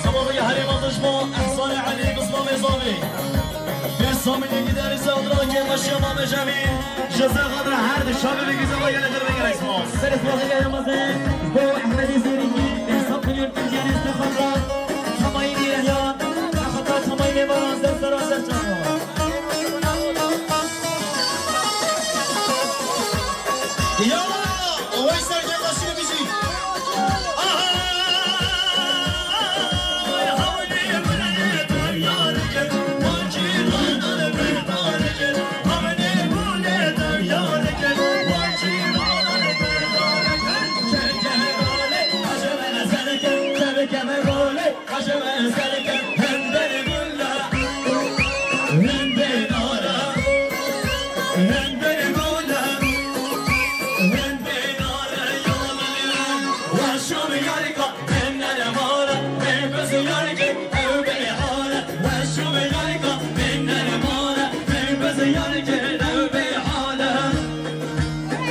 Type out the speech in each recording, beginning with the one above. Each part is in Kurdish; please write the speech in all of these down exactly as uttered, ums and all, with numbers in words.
Sibavê herê mezin ji bo Ehsanê Elî, bi zilamê zavê. Bê samîlî giderî se odra ke meşiya Mame Cemîl. Ji zexat re her di şavê ve güzel gelek ve gerek spas. Serê spas gelek mezin ji bo Ehmedê Zêrîngî. Bê sab milyon Tirkiye ne işte xatra. Tamayî nîrehiya. Xatra tamayî lê baran ser sera ser çava. Yala, wey serkê xweşî bijî. Aha!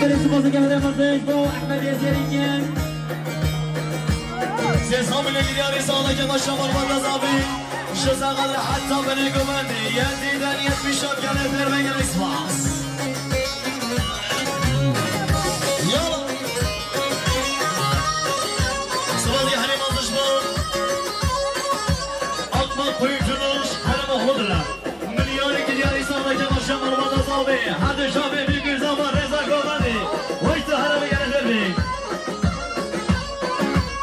Belê spas gelek mezin ji bo Ehmedê Zêrîngî. Sê samîlê giryarî sağdaki başa malbata zabi. Ji zexat re heta binê govendê. Yetî den yetmiş şaf gelê derve gelê spas. Yala. Spas ya herê mezin ji bo Akma Kuyucunuş herêma Hodra. Milyarê giryarî sağdaki başa malbata zabi. Hadi şafê bir güzel var reza govendê. Vay te herê gelê derve.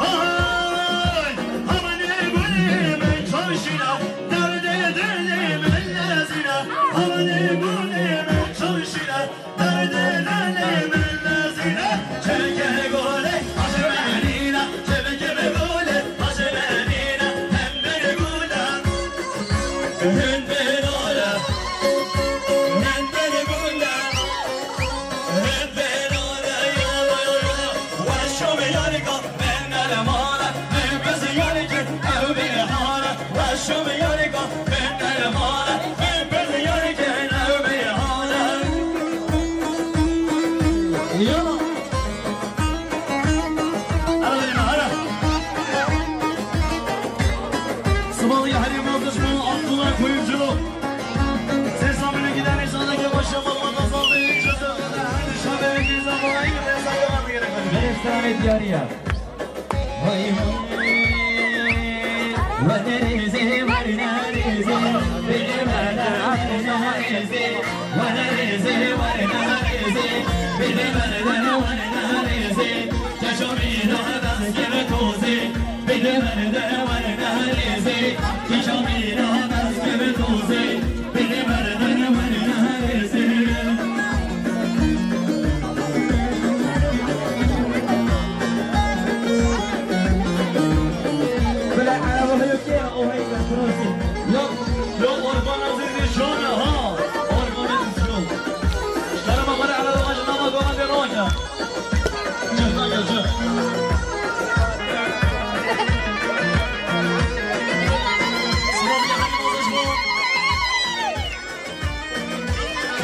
Ahay, amanê gulê min çavşîna, derdê dilê min lezîna, amanê gulê min çavşîna, derdê dilê min lezîna, çeke gulê, aşmenîna, çeke gulê, aşmenîna, hem bir gula, hem bir gula, hem bir gula. Sibahî herî mezin ji bo Abdullah Kuyumculu. Sê samîlê giderî sağdaki başa malbata zabi. Belê stranê diyarî ye. Vay vay. Wene rêzê, wene rêzê, bêdê merde wene rêzê, wene rêzê, wene rêzê, bêdê merde wene rêzê, keşo mîna dest keve tozê, bêdê merde wene rêzê, keşo mîna dest keve tozê. Bila ereba heye kê ya, o heye ya, Fransî. Yok, yok, Orhan Aziz'in şanı ha. Orhan Aziz'in. Şarama bana ereba hacı nama doğan bir roja. Çık lan, çık.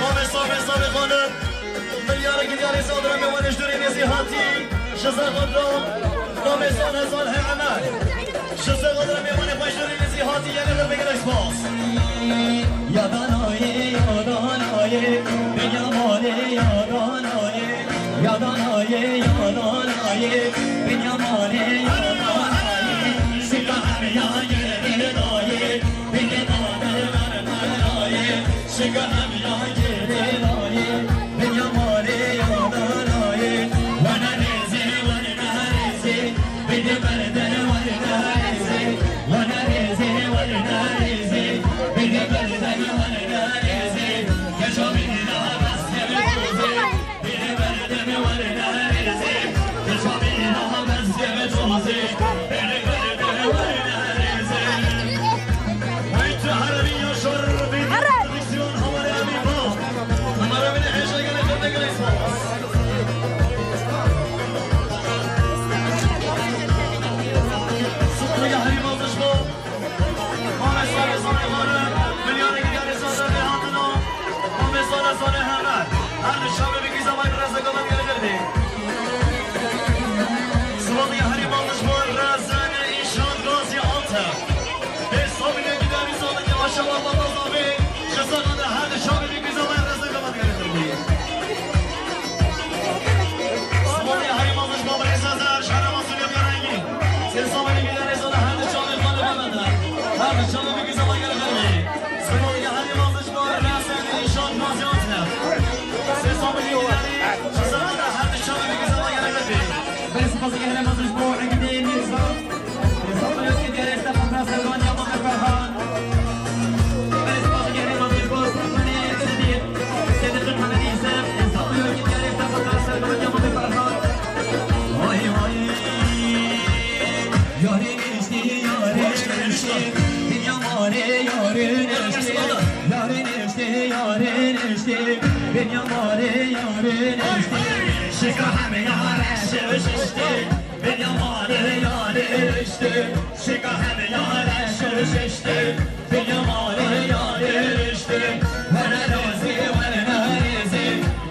Mame Sami, Sami Xanim, milyara giryarê sağdura me wane ji durê nêzî hatî, ji zexat ra, Mame Sami Salih Emer. Ji zexat ra me wane xwe ji durê nêzî hatî, yene re bigire spas. Yadanaye, yadanaye, Binyamanê yadanaye, yadanaye, yadanaye, Binyamanê yadanaye, şika em ya gere daye. Yarê neştê, yarê neştê, dinya marê, yarê neştê, yarê neştê, yarê neştê, dinya marê, yarê neştê. Şika heme yare şiştê, dinya marê, yarê neştê. Şika heme yare şiştê, dinya marê, yarê neştê. Were razî, were nerêzî,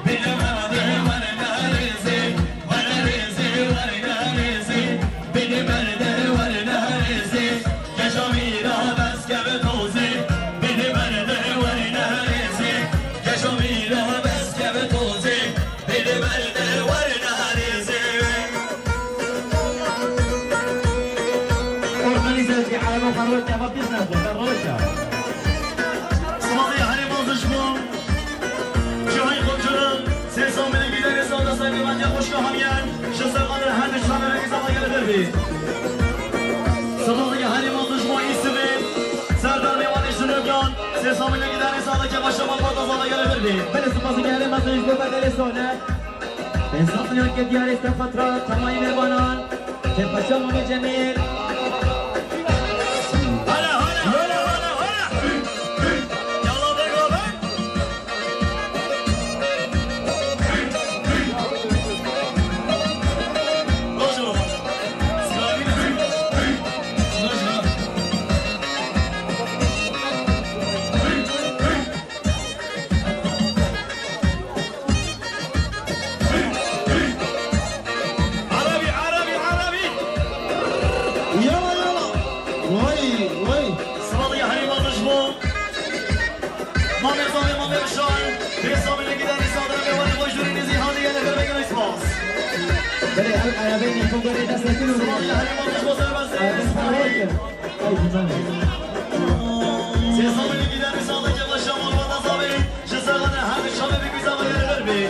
dinya marê, were nerêzî. Were rêzê, were nerêzê, bêlê berde were nerêzê. Keşa mîra bes keve tozê, bêlê berde were nerêzê. Keşa mîra bes keve tozê, bêlê berde were nerêzê. Organize bir araba parmak yapabilirsin bu, ben roşa. Sıvaxê herê mezin ji bo cihayê xwe bicurin. Sê samîlê gîderê sade serkevendîya xwişka hemiyan ji ser qadê her du çavê vekî sava gelê vir bî. Sivaxê herê mezin ji bo Îsivê Serdar Mêwanê ji Nûbyan. Sê samîlê gîderê sade kevaşa malbata sava gelê vir bî. Belê, sivaxê herê mezin ji bo Bedelê Sone. Pênc sed milyon ke diyarê Stefatra temayî mêvanan. Têpaşa Mamê Cemîl. Hala, hala, hala, hala, hala. Yalla be, yalla be. Rojo. Skavina. Rojo. Erebî, erebî, erebî. Yala, yala. Vay, vay. Sivaxê herê mezin ji bo Mamê Zavê, Mamê Bişar. Pênc samîlê gîderê sade mêvanê xwe ji dûrî nêzîkî hatiye li vir bêgin spas. Belê, ev erebeyê ku gorê dest nekin û Sivaxê herê mezin ji bo serbestê. Erebeyê Sipahî. Sê samîlê gîderê sade kevaşa malbata zavê ji ser qadê her du çavê vekî sava gelê vir bî.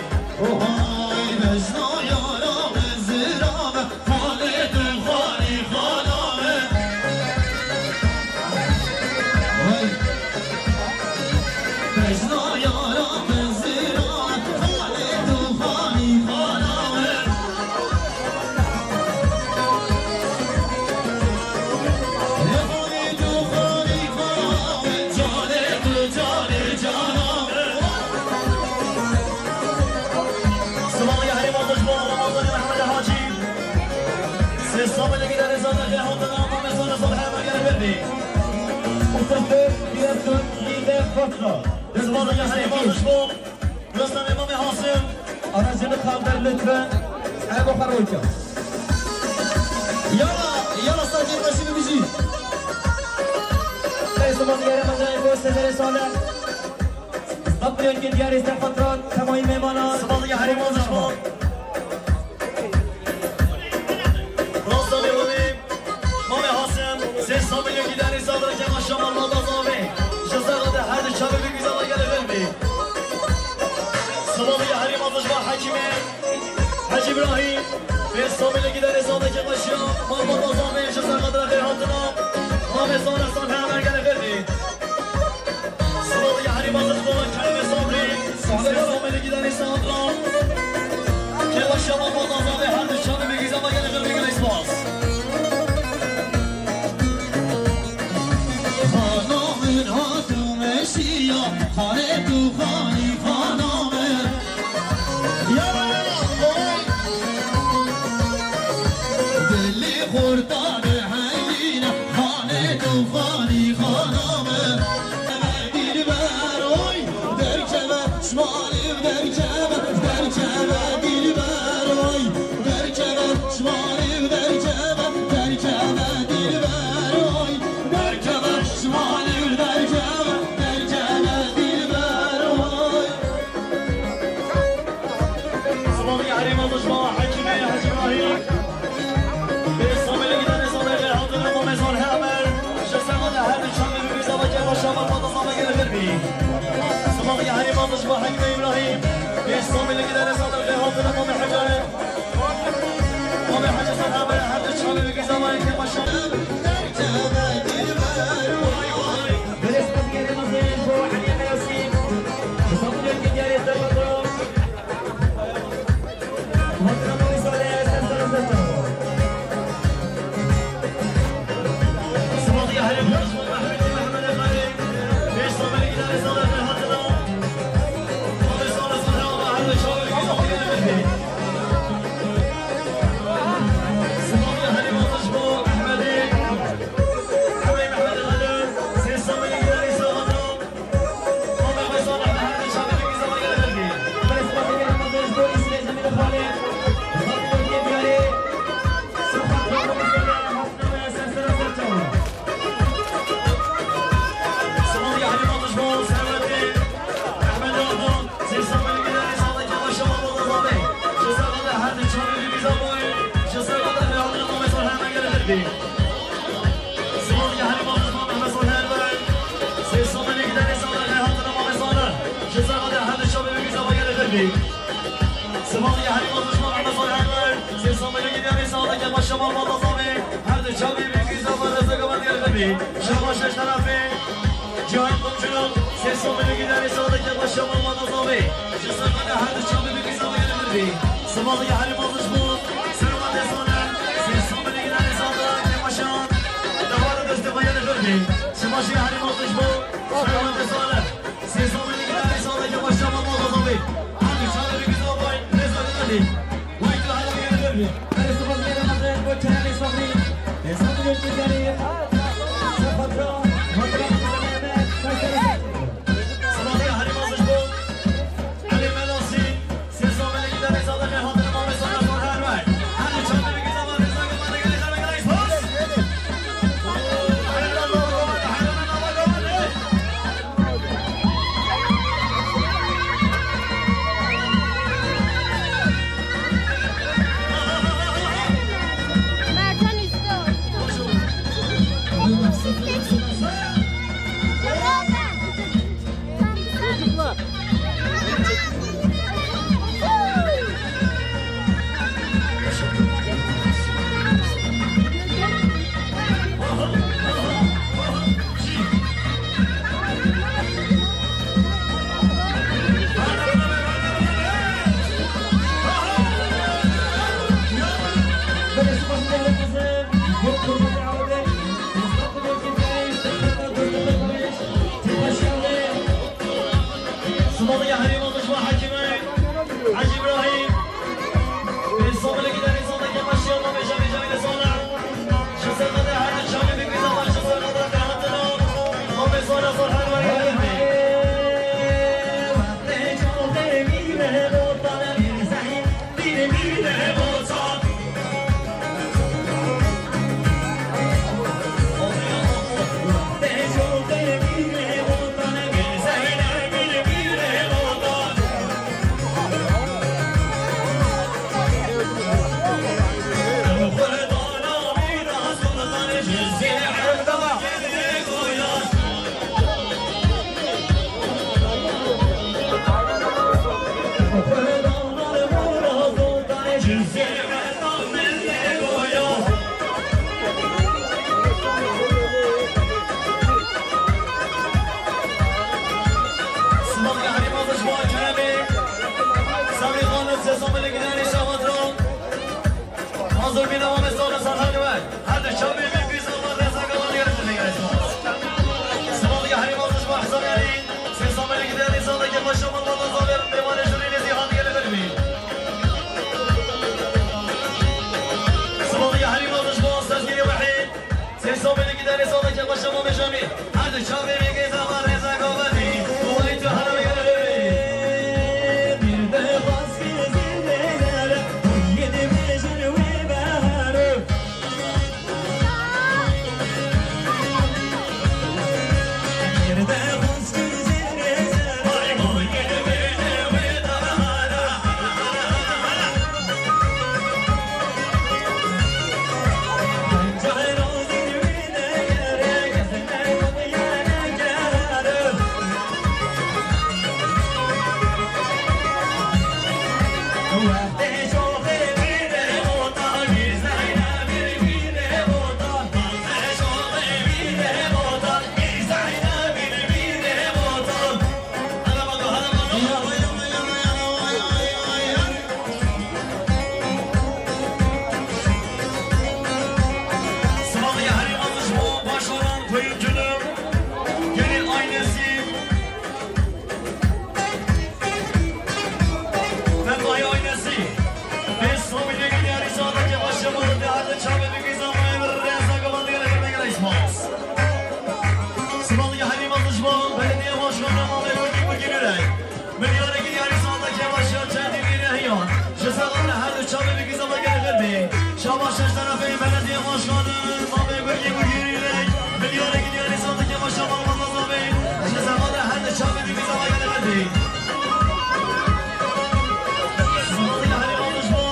Ohay bejna yara bezira me, halê tu xalî xala me. Ohay. Bejna yara bezira me, halê tu xalî xala me. Ê xalî tu xalî xala me, canê tu canê cana me. Sivaxê herê mezin ji bo Ramazanê Mehmedê Hacî. Sê samîlê gîderê sade ke hatina Mamê Sona Salih Emer gelê vir bî. Otuz dört, Giresun, Niğde, Foça. Sivaxê herê mezin ji bo Rostamê Mamê Hasim. Aracını kaldır lütfen. Ebu Haroka. Yala, yala, sadece başını bizi. Ey, zaman yere mazayı bu sefere sağla. Stop bir yönke diğer ise patron. Temayı memana. Sıvalı ya herê mezin ji bo Rostamê Mamê. Mamê Hasim, sê samîlê gîderê sade kevaşa malbata zavê ji ser qadê her du çavê vekî sava gelê vir bî. Sivaxê herê mezin ji bo Hekîmê, Hecî Îbrahîm. Pênc samîlê gîderê sade kevaşa malbata zavê ji ser qadê xêr hatina Mamê Sona Salih Emer gelê vir bî. Sivaxê herê mezin ji bo Keremê Sabrî. Sê samîlê gîderê sade. Kevaşa malbata zavê her du çavê vekî sava gelê vir bêgin spas. Xana min hat û meşiya, xanê tu xanî xana min. Yala, yala, oy. Dilê xurta diheyîne, xanê tu xanî xana min. Dilber oy, derkeve, şimalê derkeve, derkeve dilber oy, derkeve, şimalê derkeve, derkeve dilber oy, derkeve, şimalê derkeve, derkeve dilber oy. Sivaxê herê mezin ji bo Hekîmê Hecî Îbrahîm. Pênc samîlê gîderê sade ke hatina Mamê Salih Emer. Ji ser qadê her du çavê vekî sava kevaşa malbata sava gelê vir bî. Sivaxê herê mezin ji bo Hekîmê Îbrahîm. Pênc samîlê gîderê sade ke hatina Mamê Hecî. Mamê Hecî Silaveke herî mezin ji bo Mehmet Salih Enver. Sê Samuelê giderê sala xêr hatina Mehmet Salih. Ji ser xatir her du çavê wî güzel gelê xêr bî. Silaveke herî mezin ji bo Mehmet Salih Enver. Sê Samuelê giderê sala ke başa mal mata zavê. Her du çavê wî güzel rêza gavan gelê xêr bî. Şabaş ji terefê Cihangir Komcûna. Sê Samuelê giderê sala ke başa mal mata zavê. Ji ser xatir her du çavê wî güzel gelê xêr bî. Silaveke herî mezin ji bo Serwatê Salih, Sê Samuelê giderê sala ke başa, dewara destê xwe yê li vir bî. Şabaşê herî mezin ji bo Serwatê Salih, Sê Samuelê giderê sala ke başa mal mata zavê. Her du çavê wî güzel bay rêza gelê xêr bî. Way tu hala gelê xêr bî. Belê, spas gelê mezin bo Keremê Sabrî. Hesabê yê Keremê. Sefatra, Matrak, Mehmet, Kayseri. Silaveke herî mezin ji bo Elî Melasî. Sê Samuelê giderê sala xêr hatina Mehmet Salih Salih Enver. Her du çavê wî güzel rêza gavan gelê xêr bî. Gelê spas. Silaveke herî mezin ji bo Hekîmê Hecî Îbrahîm. Sê Samuelê giderê sala ke başa mal mata zavê. Şabaş ji terefê Cihangir Komcûna. Ji ser xatir her du çavê wî güzel bay, ji ser xatir xêr hatina Mehmet Salih Salih Enver gelê xêr bî. Silaveke herî mezin ji bo Keremê Sabrî Xanin. Sê Samuelê giderê sala xatir. Hazir bîne Mehmet Salih Salih Enver. Her du çavê wî güzel rêza gavan gelê xêr bî. Silaveke herî mezin ji bo Ehsen Elî. Sê Samuelê giderê sala ke başa mal mata zavê. Mêvanê jûrî nêzî hat gelê xêr bî. Silaveke herî mezin ji bo Sezgînê Wehîd. Sê Samuelê giderê sala ke başa mal mata zavê. Her du çavê wî güzel rêza gavan gelê xêr bî. Way tu hala gelê xêr bî. Silaveke herî mezin ji bo Başaran Koyuncu'nun gelin ailesi. Fetahî ailesi. Sê Samuelê giderê sala ke başa mal mata zavê. Her du çavê wî güzel bay, rêza gavan gelê xêr bî. Gelê spas. Silaveke herî mezin ji bo Belediye Başkanı Mehmet Gurgî Gurgî Gürek. Milyarê giderê sala ke başa çendî wî rehiyan. Ji ser xatir her du çavê wî güzel gelê xêr bî. Şabaş ji terefê Belediye Başkanı Mehmet Gurgî Gurgî Gürek. Milyarê giderê sala ke başa mal mata zavê. Ji ser xatir her du çavê wî güzel gelê xêr bî. Silaveke herî mezin ji bo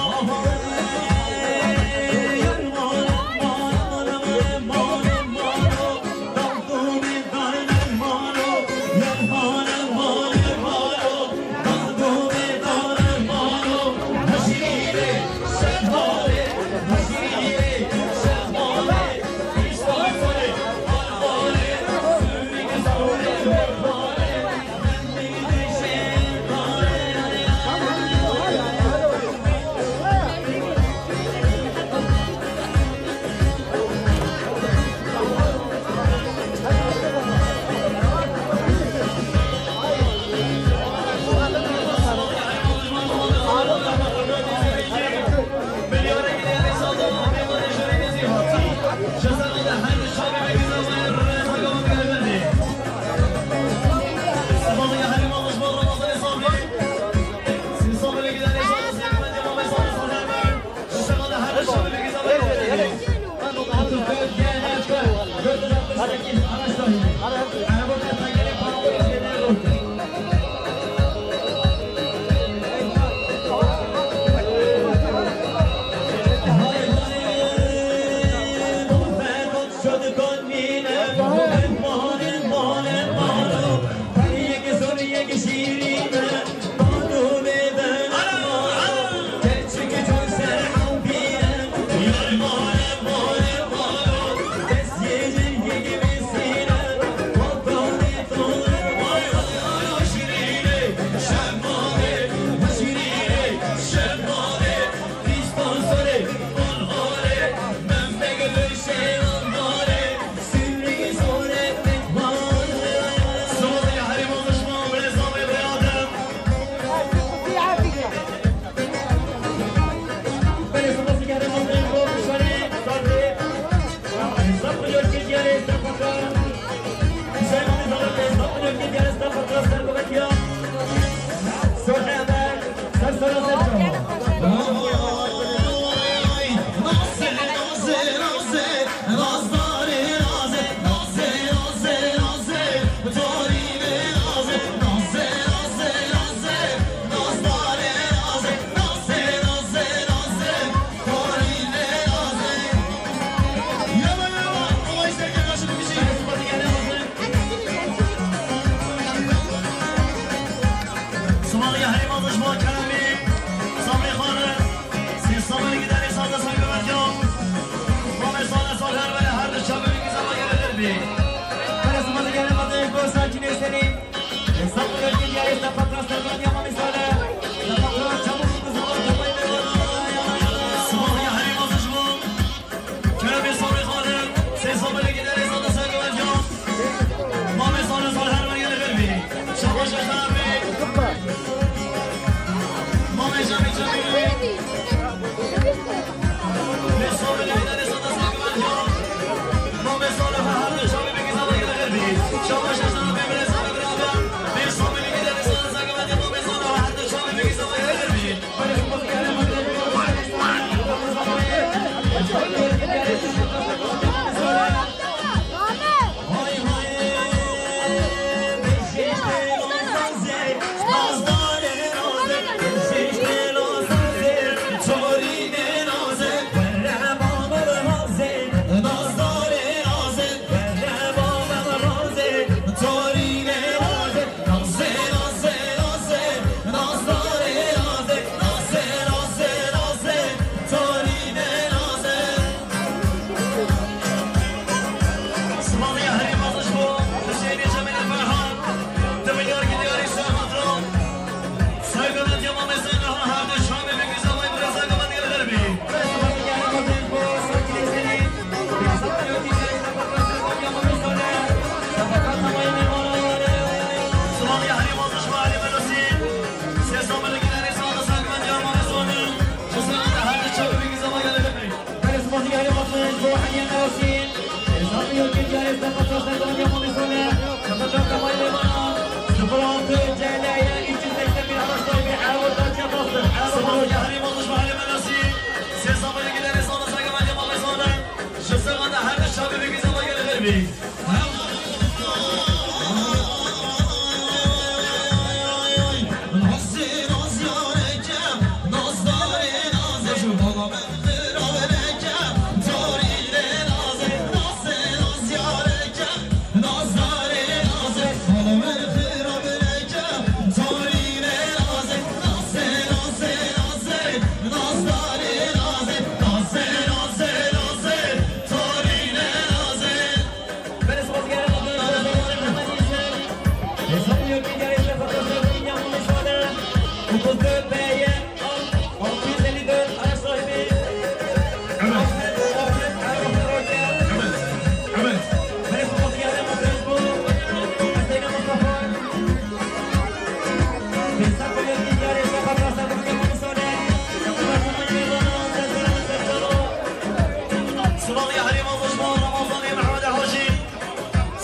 Silav ya herêma Dijbor, Ramazanê Mehmet Hacî.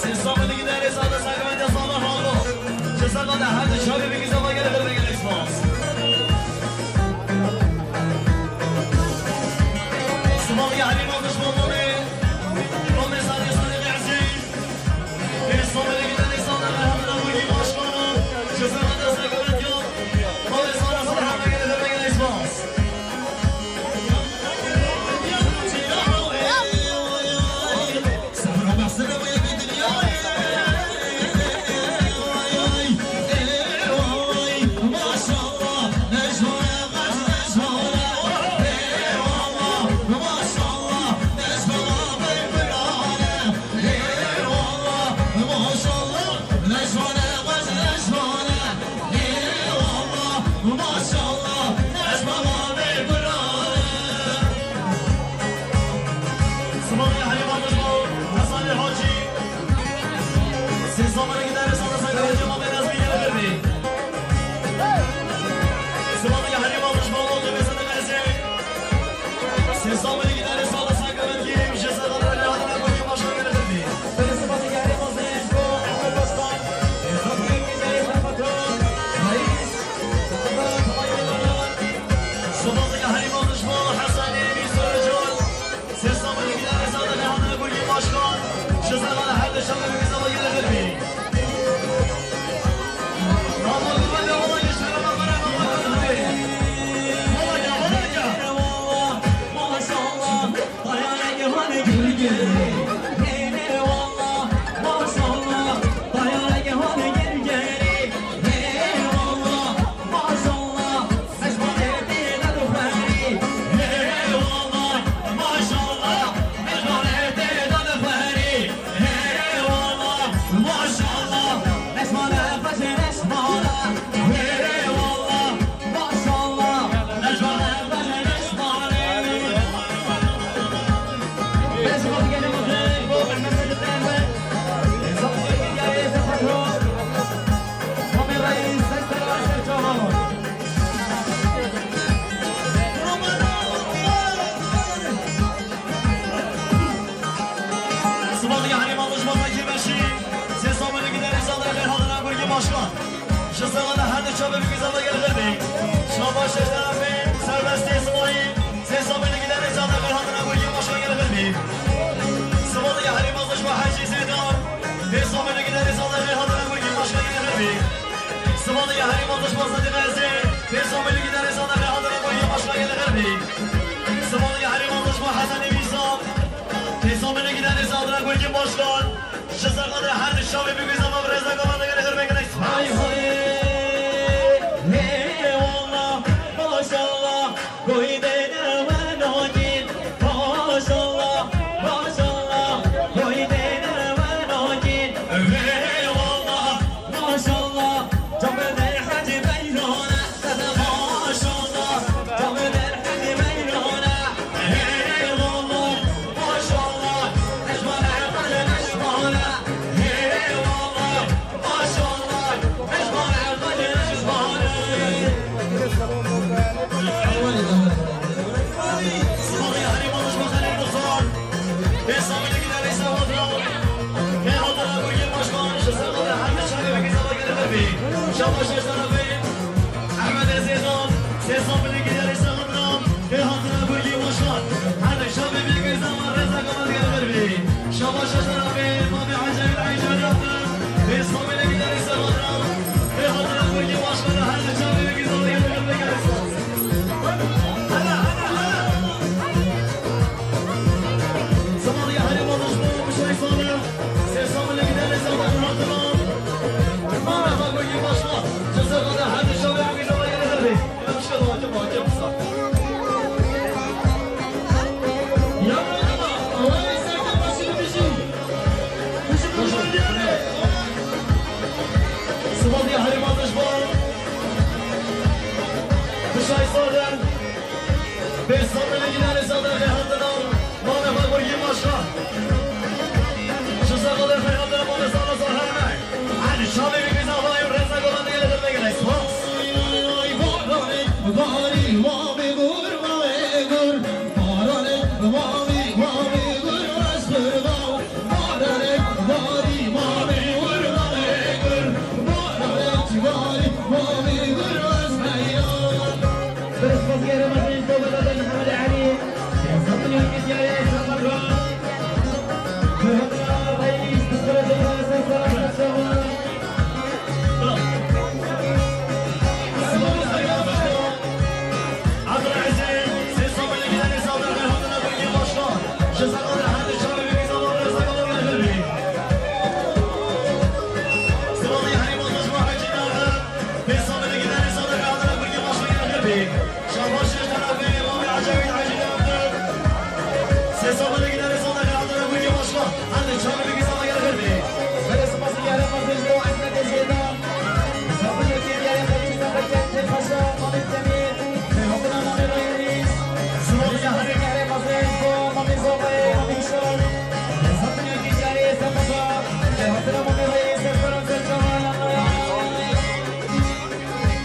Sê sabê li giderê sade sakramente sade halo. Ji saka de her di çavê bigî zava gelê xirbe gelê spas. Silav ya herêma Dijbor, Romê, Romê sade sade Gazi. Silav ya herêma Dijbor, Bekir Beşîr. Sê sabê li giderê sade xêr hatina Gurgî Başkan. Ji saka de her di çavê bigî zava gelê xirbe. Şaba şeş tarafê serbestê Silayî. Sê sabê li giderê sade xêr hatina Gurgî Başkan gelê xirbe. Silav ya herêma Dijbor, Hecî Zêdan. Sê sabê li giderê sade xêr hatina Gurgî Başkan gelê xirbe. Silav ya herêma Dijbor, Sedîq Ezê. Sê sabê li giderê sade xêr hatina Gurgî Başkan gelê xirbe. Silav ya herêma Dijbor, Hesen Nivîsan. Sê sabê li giderê sade hatina Gurgî Başkan. Ji saka de her di çavê bigî zava bi rêza gavan de gelê xirbe gelê. Hay hay, eyvallah, maşallah, goydê ne wenagîn. Maşallah, maşallah, goydê ne wenagîn. Eyvallah, maşallah, camê Hecî Beyrane.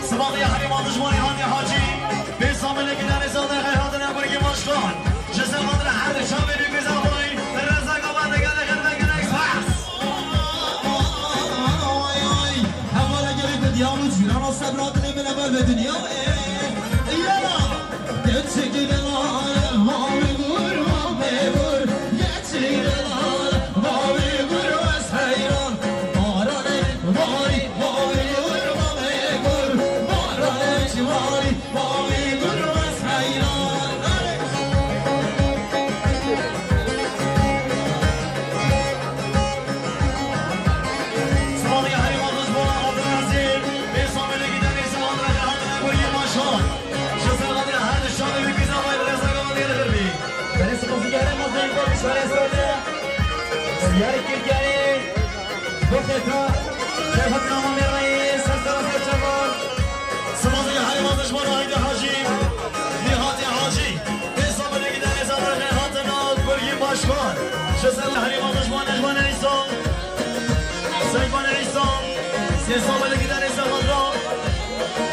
Sibahiya herêma dijmanê Hadi Hacî, pê Samilê Gidanê Sadeqê hatine Gurgî Başkan. Ji ser xatir her çavê bî Guzavayî, Reza Gavan digele xirve gelek spas. Hevala gelê Kurdiyan û cîrana sebra dilê min eber ve dinya. Yala! Geçik delal, mavi gur, mavi gur. Geçik delal, mavi gur, ez heyran. Baranê, mari, mavi gur, mavi gur. Baranê, mari, mavi gur, ez heyran. Sibahiya herêma dijmana Abdulazîz, pê Samilê Gidanê Sadeqê hatine Gurgî Başkan. Ji ser xatir her di şanê wî Guzavayî Reza Gavan gelê xirvî. Belê sipasî gelê mezin bo şarê sade. Diyarê Kirkiyayê. Bo xeta. Serhat Namamê Reîs, ser sera ser çavan. Sipasî herêma dijmana Haydi Hacî. Nîhatê Hacî. Pê Samilê Gidanê Sadeqê hatine Gurgî Başkan. Ji ser herêma dijmana Nejma Neysan. Seyvan Eysan, sê Samilê Gidanê Sadeqê.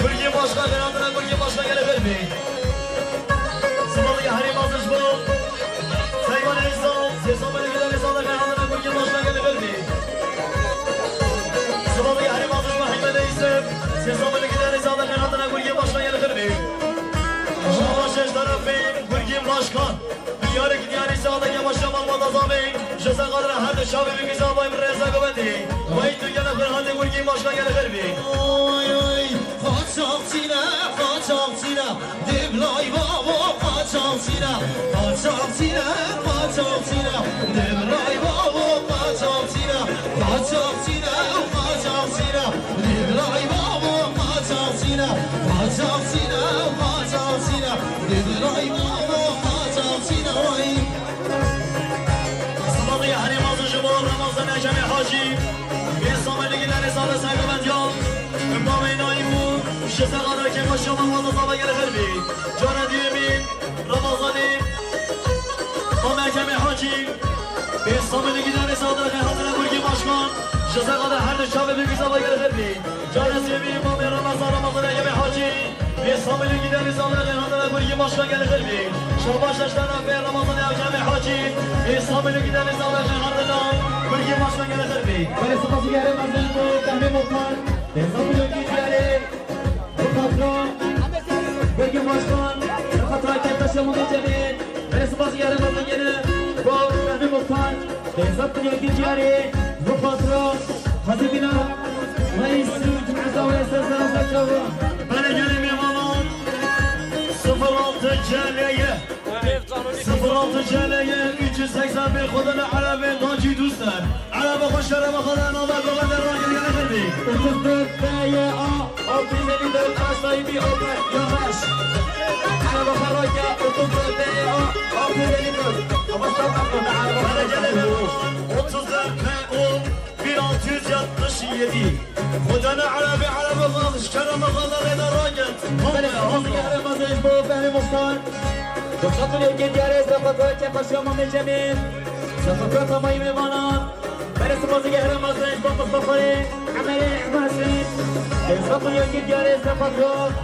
Gurgî Başkan, beratine Gurgî Başkan gelê xirvî. Sibahiya herêma dijmana. Seyvan Eysan, sê Samilê Gidanê Sadeqê hatine Gurgî Başkan gelê xirvî. Sibahiya herêma dijmana Hikmet Eysan, sê Samilê Gidanê Sadeqê hatine Gurgî Başkan gelê xirvî. Şabaş ji terefê Gurgî Başkan. Diyarek diyarê Sadeqê Başkan malbata zavê. Ji ser xatir her di çavê bî Guzavayî Reza Gavan. Vay tu gelê xirvî, Gurgî Başkan gelê xirvî. Oy, oy, qaçaxçî ne, qaçaxçî ne. Dêvlay bavo, qaçaxçî ne. Qaçaxçî ne, qaçaxçî ne. Dêvlay bavo, qaçaxçî ne. Qaçaxçî ne, qaçaxçî ne. Dêvlay bavo, qaçaxçî ne. Qaçaxçî ne, qaçaxçî ne. Dêvlay bavo, qaçaxçî ne. Oy. Sibahiya herêma mezin ji bo Ramazan Ecemê Hacî. Pê Samilê Gidanê Sadeqê sergovendiyan. Bavê Naîm û ji ser xatir Kêfa Şaman malbata zavê gelê xirvî. Cara duyemîn Ramazanê. Mamê Ecemê Hacî. Pê Samilê Gidanê Sadeqê hatine Gurgî Başkan. Ji ser xatir her di çavê bî Guzavayî gelê xirvî. Cara sêvî Mamê Ramazan, Ramazan Ecemê Hacî. Pê Samilê Gidanê Sadeqê hatine Gurgî Başkan gelê xirvî. Şabaş ji terefê Ramazan Ecemê Hacî. Pê Samilê Gidanê Sadeqê hatine Gurgî Başkan gelê xirvî. Belê sipasî gelê mezin bo Fehmî Muxtar. Pê Samilê Gidanê, bo patron. Gurgî Başkan, bi xatirê Kêfa Şaman Ecemê. Belê sipasî gelê mezin yene bo Fehmî Muxtar. Bêzat Yekî Diyarê, bi xatira Hazîbîna Reîs û cumheta wê ser sera ser çava. Belê gelê mêvanan, sıfır altı C L Y. Sıfır altı C L Y üç yüz seksen bir Xwedana Erebê Nacî Dûster. Ereba xwe şereba xwe de nava govende ragir gelê xirvî. Otuz dört B Y A. Altı yüz elli dört A sahibi Omer Yavaş. Araba Faraka otuz dört B A altı yüz elli dört. Ama standart araba Faraka. Otuz dört P O bin altı yüz altmış yedi. Xwedana Erebê, Erebê Xalış, Kerema Xala Rêda Raket. Belê, Hamza Yahya Mazlum, Fehmi Muxtar. Doktor Yevgeny Diyares, Zafer Kêfa Şaman Cemil. Zafer Tamayî Mêvanan. Belê sipasî gehre mezin ji bo Mustafayê, Emelê, Emelê. Belê sipasî gehre mezin ji bo Mustafayê.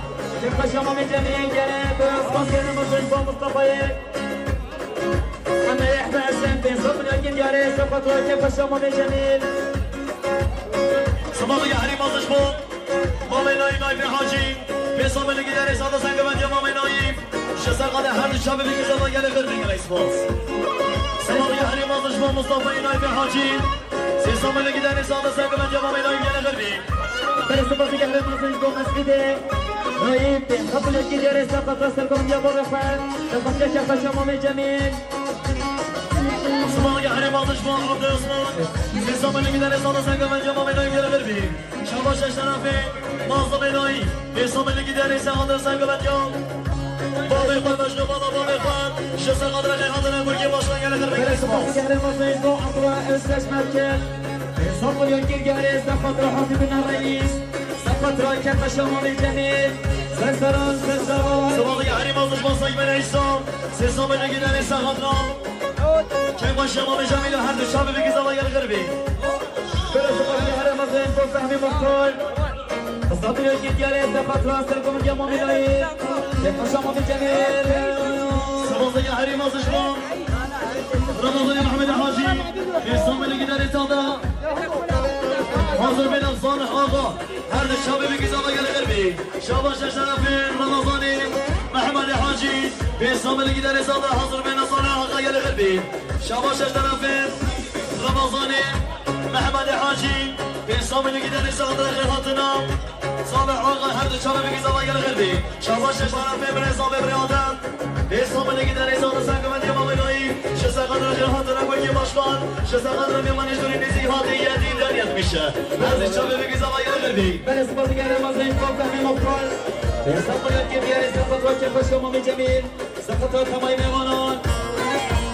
Belê sipasî gehre mezin ji bo Mustafayê. Patroyê Kêfxweşa Mamê Cemîl. Silaveke herî mezin ji bo Mamê Nayîf, Nayîfê Hacî. Pêsa milî giderê sade sengevendiya Mamê Nayîf. Ji ser qada her du çavê vî gizava gelê xir bî, gelek spas. Silaveke herî mezin ji bo Mustafayê Nayîfê Hacî. Pêsa milî giderê sade sengevendiya Mamê Nayîf gelê xir bî. Belê spas gelê mezin ji bo Mesîdê Nayîf. Pêsa milî giderê sade sengevendiya Mamê Xwe. Pêsa milî giderê sade Mamê Cemîl. Silaveke herî mezin ji bo Abdê Osman. Pêsa milî giderê sade sengevendiya Mamê Nayîf gelê xir bî. Şabaş ji şerefê Mazlûmê Nayîf. Pêsa milî giderê sade sengevendiya Mamê Xwe, mejnû bala Mamê Xwe. Ji ser qada rexê hatine gurgê başkan gelê xir bî. Belê spas gelê mezin ji bo Abdullah Özdeş Merkez. Pêsa milî giderê sade Hasibin Reis. Sade Kêfxweşa Mamê Cemîl. Ser seran, ser seran. Silaveke herî mezin ji bo Seymen Îsa. Pêsa milî giderê sade Kêfxweşa Mamê Cemîl û her du çavê vî gizava gelê xir bî. Belê spas gelê mezin ji bo Fehmî Muxtar. Pêsa milî giderê sade Sergoviya Mamê Nayîf. Kêfxweşa Mamê Cemîl. Silaveke herî mezin ji bo Remezanê Mehmedê Hacî. Pêsa milî giderê sade. Hazir bê Salih Axa. Her du çavê vî gizava gelê xir bî. Şabaş ji şerefê Remezanê Mehmedê Hacî. Pêsa milî giderê sade hazir bê Salih Axa gelê xir bî. Şabaş ji şerefê Remezanê Mehmedê Hacî. Pêsa milî giderê sade xir hatina Salih Axa, her du çavê vî gizava gelê xir bî. Şabaş ji şerefê birêz Abê Birêadem. Pêsa milî giderê sade sengevendiya Mamê Nayîf. Ji ser qada rexê hatine gurgê başkan. Ji ser qada mêvanê ji dûrî nêzîk hatî, yetî deryetmişe. Her du çavê vî gizava gelê xir bî. Belê spas gelê mezin ji bo Fehmî Muxtar. Pêsa milî giderê sade Kêfxweşa Mamê Cemîl. Sade temayê mêvanan.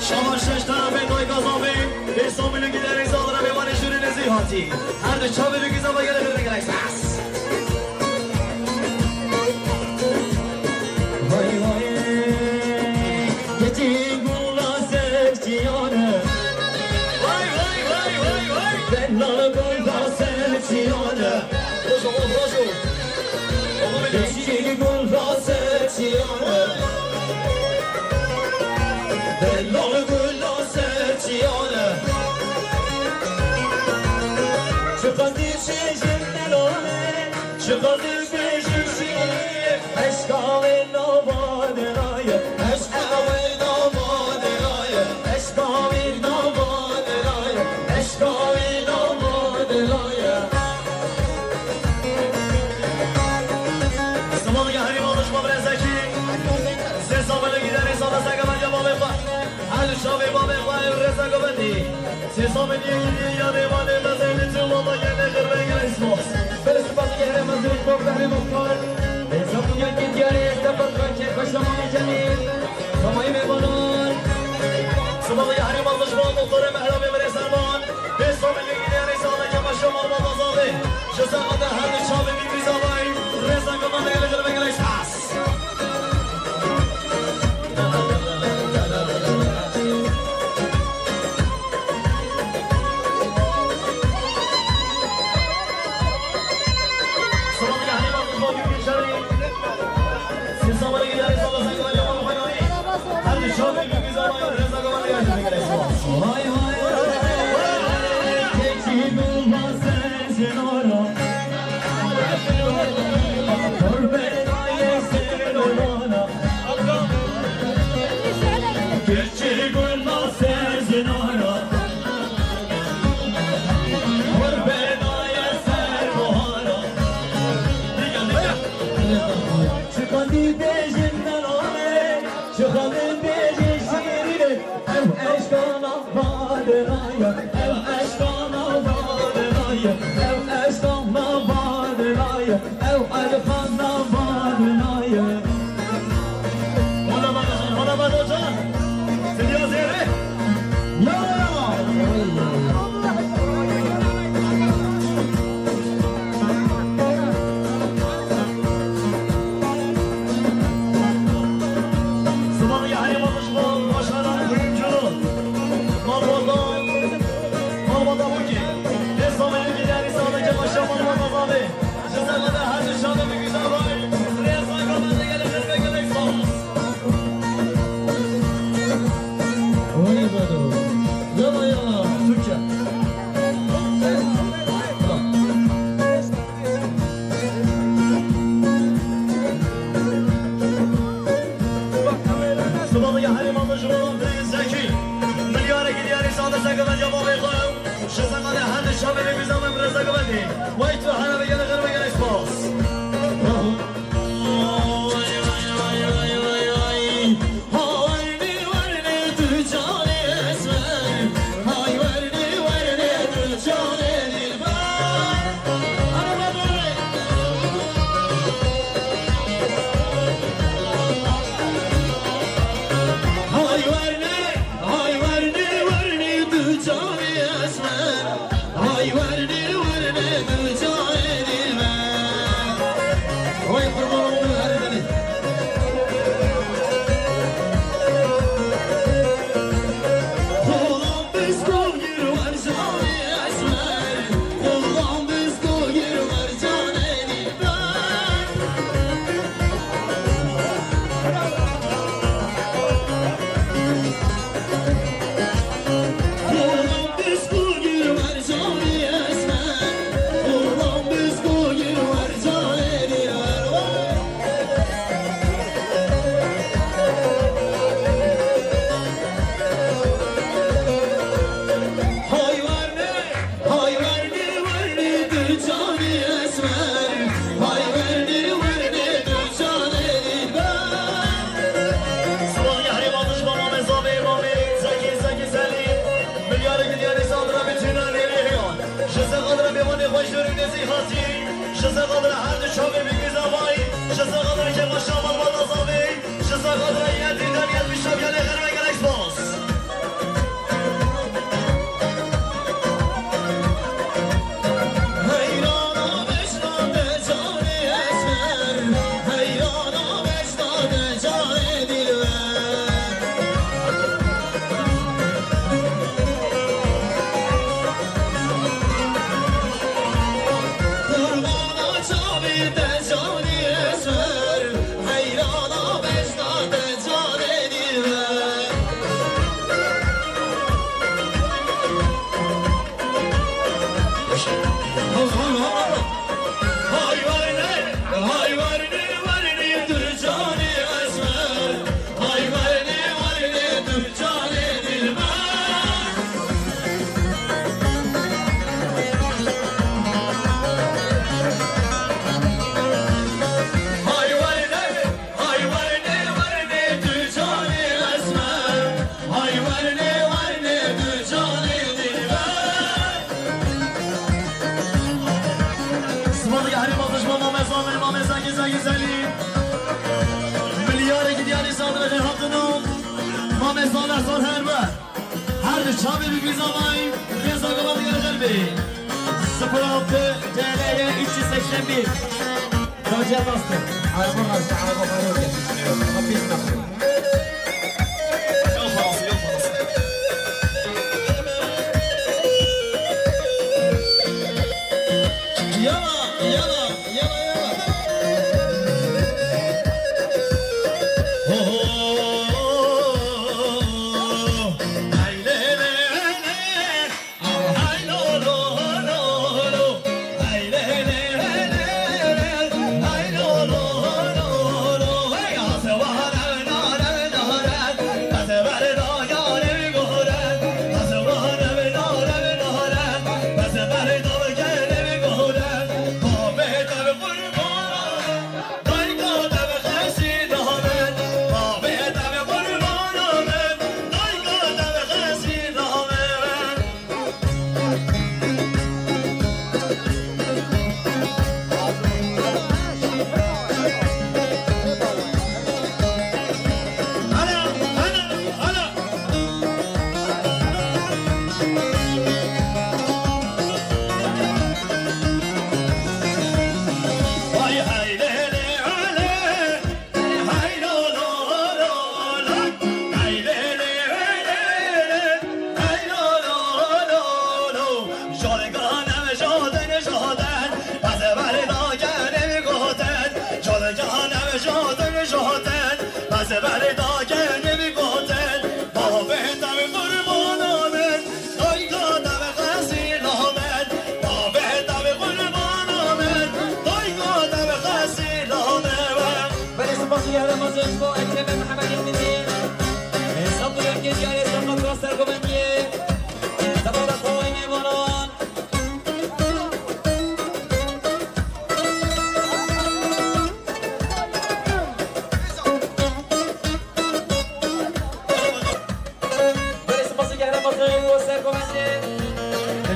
Şabaş ji şerefê dayika Zafê. Pêsa milî giderê sade mêvanê ji dûrî nêzîk hatî. Her du çavê vî gizava gelê xir bî, gelek spas. Vay vay, keçî gula ser çiyane. Vay vay vay vay vay. Dellal gula ser çiyane. Rojo, rojo. Keçî gula ser çiyane. Dellal gula ser çiyane. Çiqas dî çêjin delale. Çiqas dibêjim şîrî, eşqa wê nava diraye, eşqa wê nava diraye, eşqa wê nava diraye, eşqa wê nava diraye. Silaveke herî mezin ji bo birêz Zekî. Pêsa milî giderê sade sengevendiya Mamê Xwe. Her du çavê Mamê Xwe, ev rêza govendî. Pêsa milî giderê sade mêvanê mezin li tu wala gelê xir bî, gelek spas. Belê spas gelê mezin ji bo Fehmî Muxtar. Pêsa milî giderê sade Kêfxweşa Mamê Cemîl. Temayê mêvanan. Silaveke herî mezin ji bo Muxtarê Mehrabê Birêz Serban. Pêsa milî giderê sade Kêfxweşa Mamê Zafê. Ji ser qada her du çavê vî gizavayî. Rêza govendê gelê xir bî, gelek spas. Vay vay, keçî gula ser çiyane. Kurbe daye ser olana. Keçî gula ser çiyane. Kurbe daye ser bohara. Çiqas dibêjin delale, çiqas dibêjin şîrîne. Ev eşqa nava diraye, ev eşqa nava diraye, ev eşqa nava diraye, ev eşqa nava diraye. Hala bak, hala bak hocam. Seni yazıyor, he? Ya, ya. Silaveke herî mezin ji bo başaran kuyumculuğu. Malbata, malbata Bukî. Pêsa milî giderê sade Kêfxweşa Malbata Zafê. Ji ser qada her du çavê vî gizavayî. Rêza govendê gelê xir bî, gelek spas. Oy bado. Ji zeqanê her di çavê vê güzel me bi reza gavendî. Way tu hera ve gele xêr ve gele spas. Hay werne, hay werne, werne tu canê esmer. Hay werne, werne tu canê dilber. Oy qurban oldu her biri. Xudan bisko gir wer canê esmer. Xudan bisko gir wer canê dilber. Hay werne, hay werne, werne tu canê esmer. Hay werne, werne tu canê dilber. Silav ya herêma dijba mamê zavê mamê Zekî, Zekî Selîm. Milyarê gidiyarê sandra bi tîna nêrê heyan. Ji Zexadra mêvanê xwe ji dûr û nêzîk hatî. Ji Zexadra her di çavê bî güzavay. Ji Zexadra kêfa şamal bada zavê. Ji Zexadra yetî der yetî şav gelê xerve gelek spas. Heyrana bejna te canê esmer, heyrana bejna te canê dilber. Qurbana çavê te canê esmer, heyrana bejna te canê dilber. Hay werne, hay werne, werne tu canê esmer. Hay werne, werne tu canê dilber. Hay werne, hay werne, werne tu canê esmer. Hay werne, werne tu canê dilber. Silav ya herêma dijba mamê zavê mamê Zekî, Zekî Selîm. Milyarê gidiyarê sandra xêr hatino. Mamê Salih sar her be. Her di çavê bi güzavay. Reza gava digere xêr be. Sıfır altı T L üç yüz seksen bir. Taciye bastı. Araba bastı, araba bastı. Hapis kapı. Yok parası, yok parası. Yala, yala, yala, yala. Ho, ho. Ay, le, le, le. Belê spas û yaramaz ji bo Ekremê Mihemedê Mînî. Hesab û yekê diyarê Serqat Rast Sergovendiyê. Sebata xwe wê mêvana.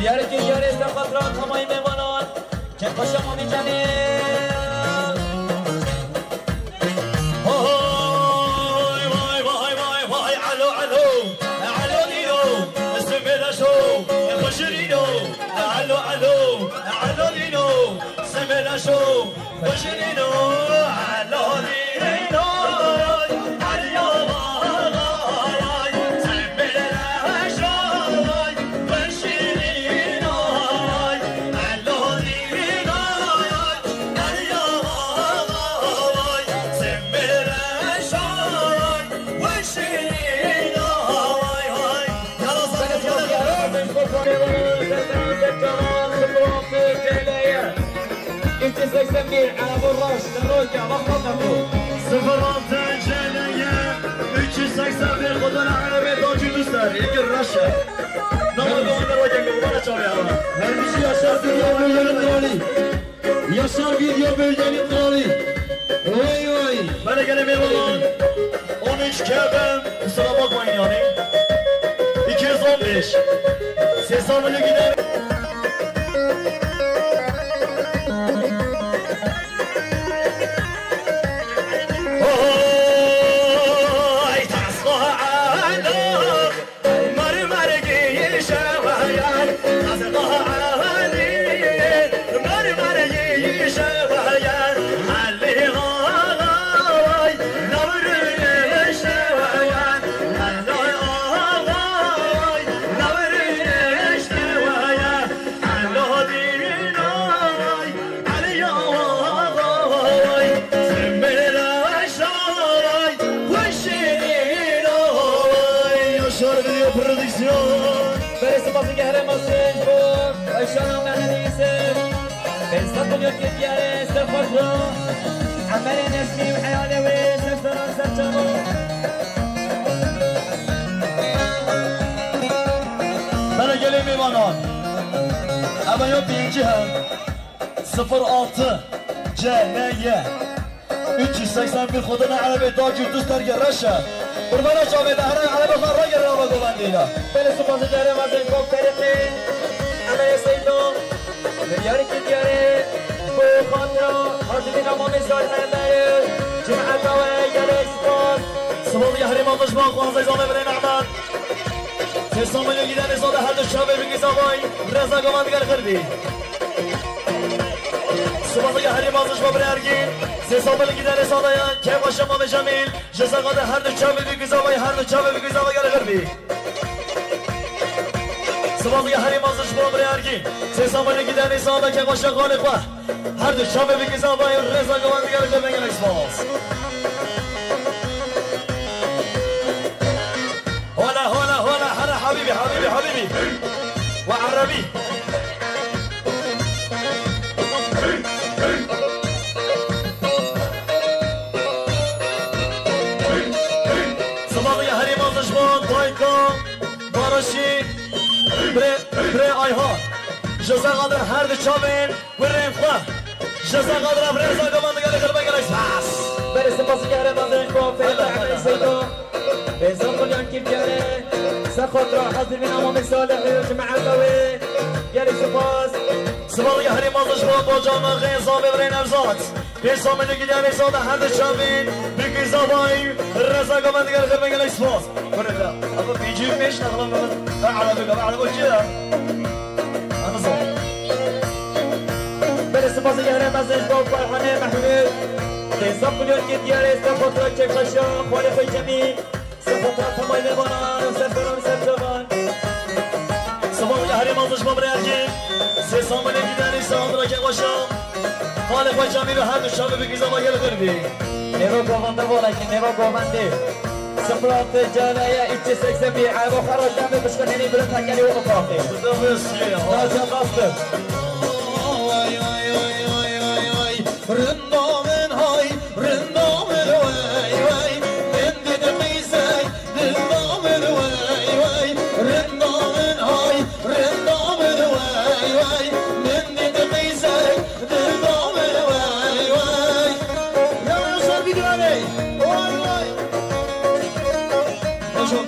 Diyarê Tirkiyê, rêz ve xatira tamamî mêvanan. Kêfxweşa Mamê Cemîl. Vay, vay, vay, vay, vay, alo, alo, alo, Nîno, Simê Reşo, Xweşirîno, alo, alo, alo, Nîno, Simê Reşo, Xweşirîno, alo, Nîno, Aliya, vay, Simê Reşo, Xweşirîno, alo, Nîno, Aliya, vay, Simê Reşo, Xweşirîno, vay, vay. Üç yüz seksen bir, Erebo Raş, Roca, Mahmut Abu. Sıfır altı C L Y üç yüz seksen bir, Kodan Arabe, Dacı Düster, Yekir Raşe. Namaz Doğanlar Hocam, bana çağırıyor ama. Vermişi Yaşar Dünya Bölgenin Kralı. Yaşar Video Bölgenin Kralı. Vay vay. Bana gelen memnun. On üç K B, kusura bakmayın yani. İki yüz on beş. Sesam öyle gider. Oy, tasla ala. Mermergî şewayan, ez Alî, mermergî şewayan, Alî Ağay, navrî şewayan, Alî Ağay, navrî şewayan, Alî Ağay. Yaşar Video Prodüksiyon. Berê sipasî gehre mezin ji bo Ayşana Mehedî Yusuf. Bêzda Kulyokê diyarê Seferdo. Emelê Nesmî û heyalê wê Seferan Serçava. Bere gelê mêvanan. Eva yo birinci he. Sıfır altı C N Y üç yüz seksen bir Xwedana Erebê Dacû Dust Derge Reşe. Qurbana çavê de here Erebe xwe ragere ava govendê de. Belê sipasê gehre mezin Kok Ferîqî. Emelê Seydo. Diyarî ki diyarê. Bu xatira Hazirîna Mamê Salih Emelê. Cemaeta we gelek sipas. Sipas ya herê mezin ji bo Xwazê Zalê Birê Nehmet. Sê Samuelê gidanê sade her du çavê bingî zavay. Reza govend gel xirbî. Sibazeke herî mezin ji bo birê Ergîn. Sê Samuelê gidanê sade ya. Kevbaşa Mamê Cemîl. Ji saqate her du çavê bingî zavay, her du çavê bingî zavay gel xirbî. Sibazeke herî mezin ji bo birê Ergîn. Sê Samuelê gidanê sade kevbaşa xalê xwe. Her du çavê bingî zavay, reza govend gel xirbî gelek spas. Hola, hola, hola, hela habîbî, habîbî, habîbî. We erebî. Sibazeke herî mezin ji bo dayika Bareşî, birê, birê Ayhan. Ji saqate her du çavên Kurên xwe. Ji saqate re reza govend gele xirbê gelek spas. Berê sipasî gehre mezin ji bo Ferîqî Emelê Seydo. Bêzan Xulyan Kîrkere. Ser xatira Hazirîna Mamê Salih û cemaeta wê. Gelek sipas. Sibazeke herî mezin ji bo Bocan Xêza bê birê Nevzat. Pêş Samuelê gidanê sade her du çavên bingî zavay. Reza govend gele xirbê gelek spas. Kurê de, ama pêncî û pênc nexla me. Ve Erebê, ve Erebê çi ya? Anizan. Belê sipasê gehre mezin ji bo Ferhanê Mehmûd. Tê saf milyon ki diyarê ser xatira kêfxweşa xwalê xwe Cemîl. Ser xatira temay mêvanan û ser feran û ser çavan. Sibazeke herî mezin ji bo birê Ergîn. Sê Samuelê gidanê sade kêfxweşa xwalê xwe Cemîl û her du çavê bingî zavay gel xirbî. Nêva govende valekî, nêva govendê. Sıfır altı C L Y üç yüz seksen bir, Erba Xera Cemê bişkinênî bilind hekelî û ufaqî. Naca bastı. Vay, vay, vay, vay, vay, vay. Rinda min hay, rinda min vay, vay. Min dît qîzek, dilda min vay, vay. Rinda min hay, rinda min vay, vay. Min dît qîzek, dilda min vay, vay. Ya Yaşar bir güveney. Vay, vay. Hoş ol.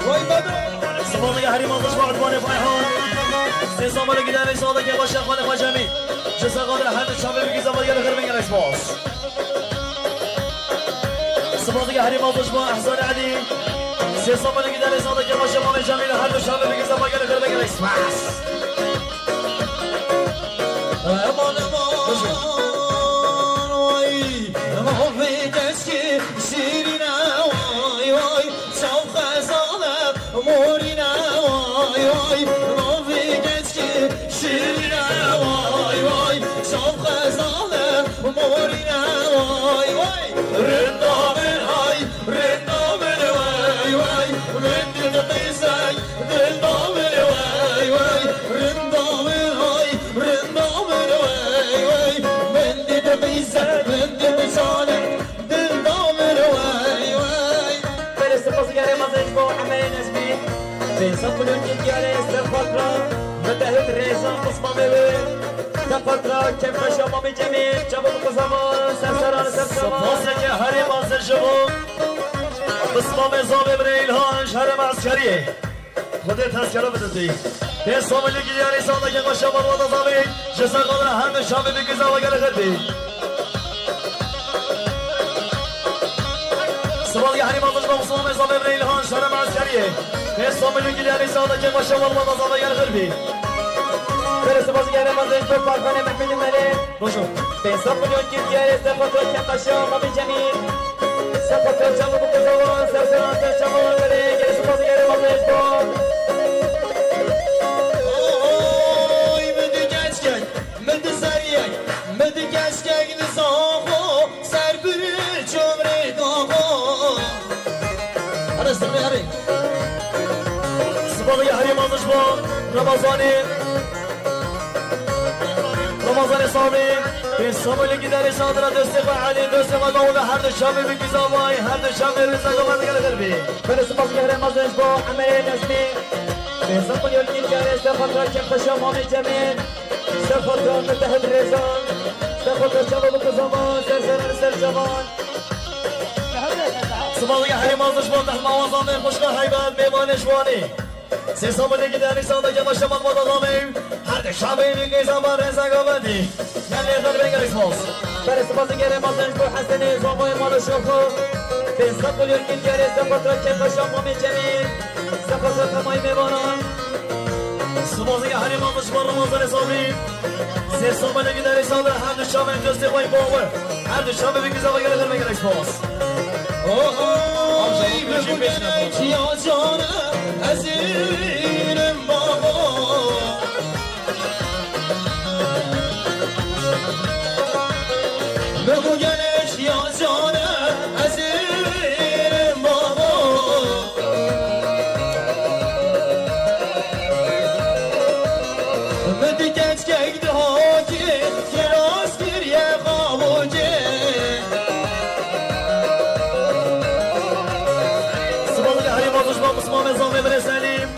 Vay be Herî mazij bo Edvanê Fayhan. Sê samelê gidanê sade ke başa xalê xwe cemî. Ji ser xatir her du çavê bigî zava gelê xêr bingere spas. Spas dike herî mazij bo Ehsan Elî. Sê samelê gidanê sade ke başa mamê cemî li her du çavê bigî zava gelê xêr bingere spas. Eman, eman, vay, eman vê keşkê şîrîne, vay, vay, çav xezale, morîne, vay, vay, eman vê keşkê şîrîne, vay, vay, çav xezale, morîne, vay, vay. Rinda min hay, rinda min wey wey, min dît qîzek, dilda min wey wey, rinda min hay, rinda min wey wey, min dît qîzek, min dît şanek, dilda min wey wey. Belê spas gerê mezin ji bo Emeyê Nezmî. Pênc sed milyon kî diyarê ser fatra, mitehit rêza qisma mewê. Sefatra kevmeşa Mamê Cemîl, çabuk bi zaman, serseran, serseran. Spaseke herî mezin ji bo pismamê zavê min ê Îlhan ji herêma eskeriyê. Xwedê tezkere bide tê. Pê samelî giliyarê sade kevmeşa Marwada zavê, ji ser qadra her du çavê bigî zava gelê xêr bî. Sibal ya herî mezin ji bo pismamê zavê min ê Îlhan ji herêma eskeriyê. Pê samelî giliyarê sade kevmeşa Marwada zavê gelê xêr bî. Belê spas gerê mezin ji bo Parxanê Mehmedê Melê. Rojo. Pênc sed milyon kî diyarê ser xatir kevmeşa Mamê Cemîl. Ser xatir çav û bikir zavan, ser seran, ser çavan, belê, gelê spas gerê mezin ji bo. Oy, min di keçkek, min di seriyek, min di keçkek di zaxo, ser bir çomrê gaxo. Hadi sirrê, hadi. Sibal ya herî mezin ji bo Ramazanê. Ramazanê Samî, pê Samî li gidanê sadira dostê xwe Elî, dostê xwe Dawûd, her du çavê bigî zavayî, her du çavê rêza gava digel xêr bî. Belê spas gerê mezin ji bo Emeyê Nezmî. Pênc sed milyon kî diyarê ser xatir kevmeşa Mamê Cemîl. Ser xatir mitehit rêzan. Ser xatir çava bikir zaman, ser seran, ser çavan. Spas dike herî mezin ji bo Tehmawazan, xwişka Heybet, mêvanê ji Wanê. Sê samelê gidanê sade kevmeşa Marwada zavê. Her du çavê bigî zava rêza gava dî. Gelê xêr bingere spas. Belê spas gerê mezin ji bo Hesenê, zavayê mala şoxo. Pênc sed milyon kî diyarê ser xatir kevmeşa Mamê Cemîl. Ser xatir temayî mêvanan. Spas dike herî mezin ji bo Ramazanê Samî. Sê samelê gidanê sade her du çavê dostê xwe bawer. Her du çavê bigî zava gelê xêr bingere spas. Oho, bigû gelek ya can e, ez ê bînim babo. Bigû gelek ya can e, ez ê bînim babo. Min di keçkek di hokê, kiras kiriye xavokê. Sibal ya herî mezin ji bo pismamê zavê min ê Selîm.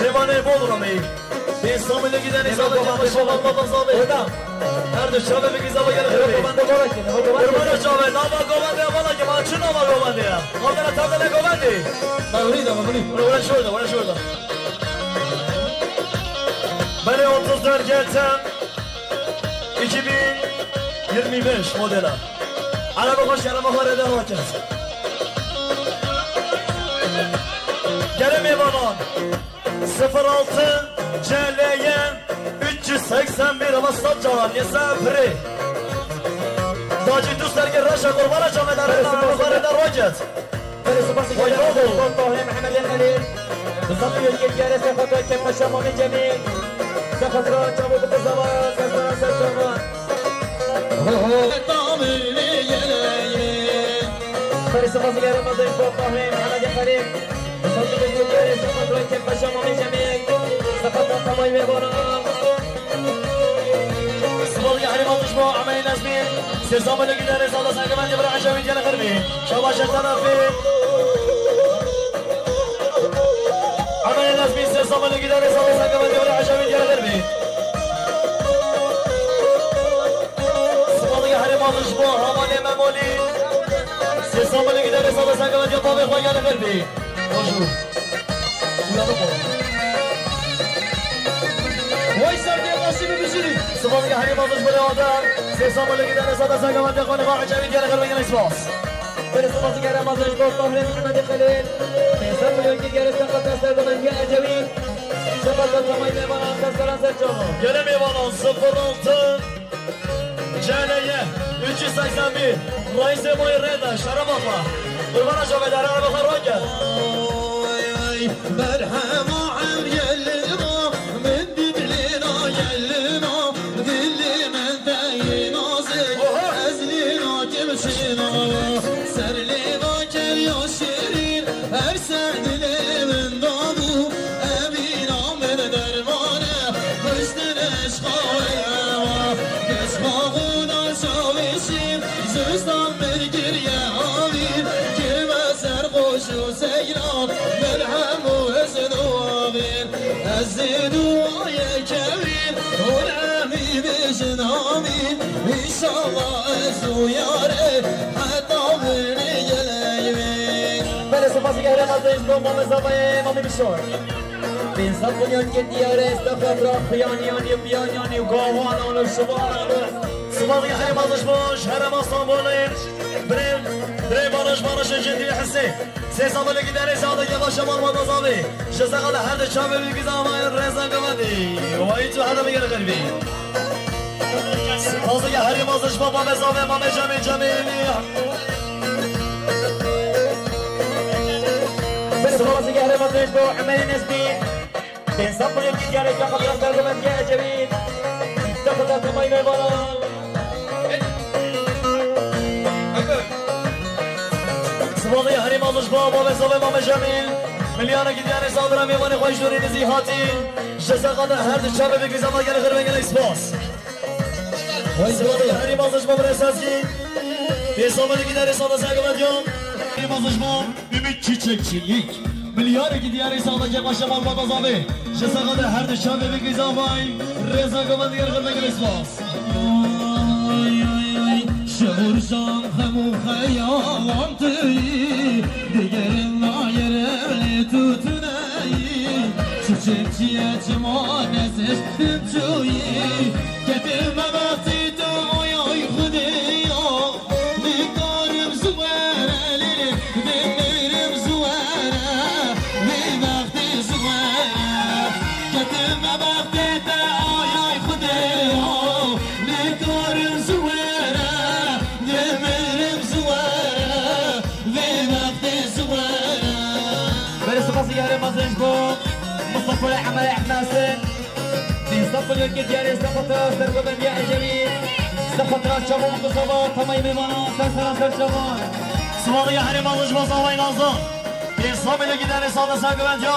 Mêvanê Bodrumê. Pê samelê gidanê sade kevmeşa Marwada zavê. Her du çavê bigî zava gelê xêr bî. Qurbanê çavê, nava govendê, vala ke ma çi nava govendê ya? Navdana tavdana govendê. Mewlîd ama, Mewlîd. Were şurada, were şurada. Belê otuz dört geçen iki bin yirmi beş modela. Araba hoş, araba xwe rêde raket. Gelê mêvanan. Sıfır altı C L Y üç yüz seksen bir, ama sat canan, yesen piri. Dacî dûst dergê reşa qurbana camê derdê, araba xwe rêde raket. Belê spas gerê mezin ji bo Tahê Mehemedê Xelîl. Bi sed milyon kî diyarê ser xatir kevmeşa Mamê Cemîl. Ser xatir çavê bikir zava, ser seran, ser çavan. Belê spas gerê mezin ji bo Tahê Mehemedê Xelîl. Bi sed milyon kî diyarê ser xatir kevmeşa Mamê Cemîl. Ser xatir temayî mêvanan. Sibal ya herî mezin ji bo Emeyê Nezmî. Sê samelê gidanê sade ser govendê bira Ecevî gelê xêr bî. Şabaş ez tenafê. Emeyê Nezmî sê samelê gidanê sade ser govendê bira Ecevî gelê xêr bî. Sibal ya herî mezin ji bo Ramanê Memolî. Sê samelê gidanê sade ser govendê bavê xwe gelê xêr bî. Bonjour. Vay serdê nasîbî bijîrî. Spas dikim herî mezin ji bo lewada. Sê Samuelê giderin, sada sen gavan de xwe neva ecabî diyar xirvengin spas. Bere spas dikim herî mezin ji bo Tahirê Mihemedê Xelîl. Sê Samuelê giderin, sen qata ser gavan diya ecabî. Spas da tamay mêvanan ser seran ser çavan. Gele mêvanan sıfır altı. C L Y üç yüz seksen bir, Reisê Moyê Rêde, şeref xwe. Qurbana şo vedara, erebe xwe rake. Oy, berhema em gelina, min dît lêna gelina, dilê min te yê nazik, Oha! Ez lêna kim şina, ser lêva kel ya şirîn, her ser dilê min dabû, Emîna min dermane, kuştin eşqa we ewa. Geç maxûna şawîşî, zistan min kiriye avîr. Kirme serxoş û seyran, min hemû hizn û avîr. Ez zêd û ayê kevîr, hûn emî bêjin amîn. Înşallah ez û yarê, heta binê geleyvîn. Belê, spas dikim herî mezin ji bo Mamê Zavayê, Mamê Bişor. Pênc sed milyon kir diyare, esta xwe bi rastiyaniyan û biyaniyan û gawanan û şivanan û Spas dikim herî mezin ji bo ji herêma Stenbolê, birê, birê Barış, Barışê Cendî Hisê. Sê Samuelê giderin, sada ke başa mal mada zavê. Ji sexada her di çavê wî gizavayê rêza gavadî. Wayî tu hada bigere xelbî. Spas dikim herî mezin ji bo Mamê Zavê, Mamê Cemîl, Cemîlî. Spas dikim herî mezin ji bo Emerî Nesbî. Pênc sed milyon diyarê ke xwe bi rastiyaniyan ecabî. Spas da tamay mêvanan. Spas dikim herî mezin ji bo Mamê Zavê, Mamê Cemîl. Milyarekî diyarê, sada mêvanê xwe ji dorê nizî hatî. Ji sexada her di çavê wî gizava gelê xirvengin spas. Spas dikim herî mezin ji bo birê Sezgî. Pênc sed milyon diyarê, sada sen gavan diyan. Herî mezin ji bo Ümit Çiçekçilik. Milyarekî diyarê, sada ke başa mal mada zavê. Ji sexada her di çavê wî gizavay. Rêza gavan diger xirvengin spas. Ay, ay, ay, şewr jan xem û xeyalan tu yî. Digerin nayere lê tu tune yî. Çiçekçiye çima neseştin çûyî. Ketime bextê te, ay, ay, Xwedê ya. Nikarim ji we re lê, dimirim ji we re, vê bextê ji we re. Ketime bextê te, ay, ay, Xwedê, oh. Nikarim ji we re, dimirim ji we re, vê bextê ji we re. Belê, spas dikim herî mezin ji bo Mustafa Emer Ehmedê. Pênc sed milyon kir diyarê, sefatra sergovendiya ecebî. Sefatra çavan guzava, tamay mêvanan ser seran ser çavan. Spas dikim herî mezin ji bo Zavay Nazan. Pênc sed milyon kir diyarê, sada sergovendiya.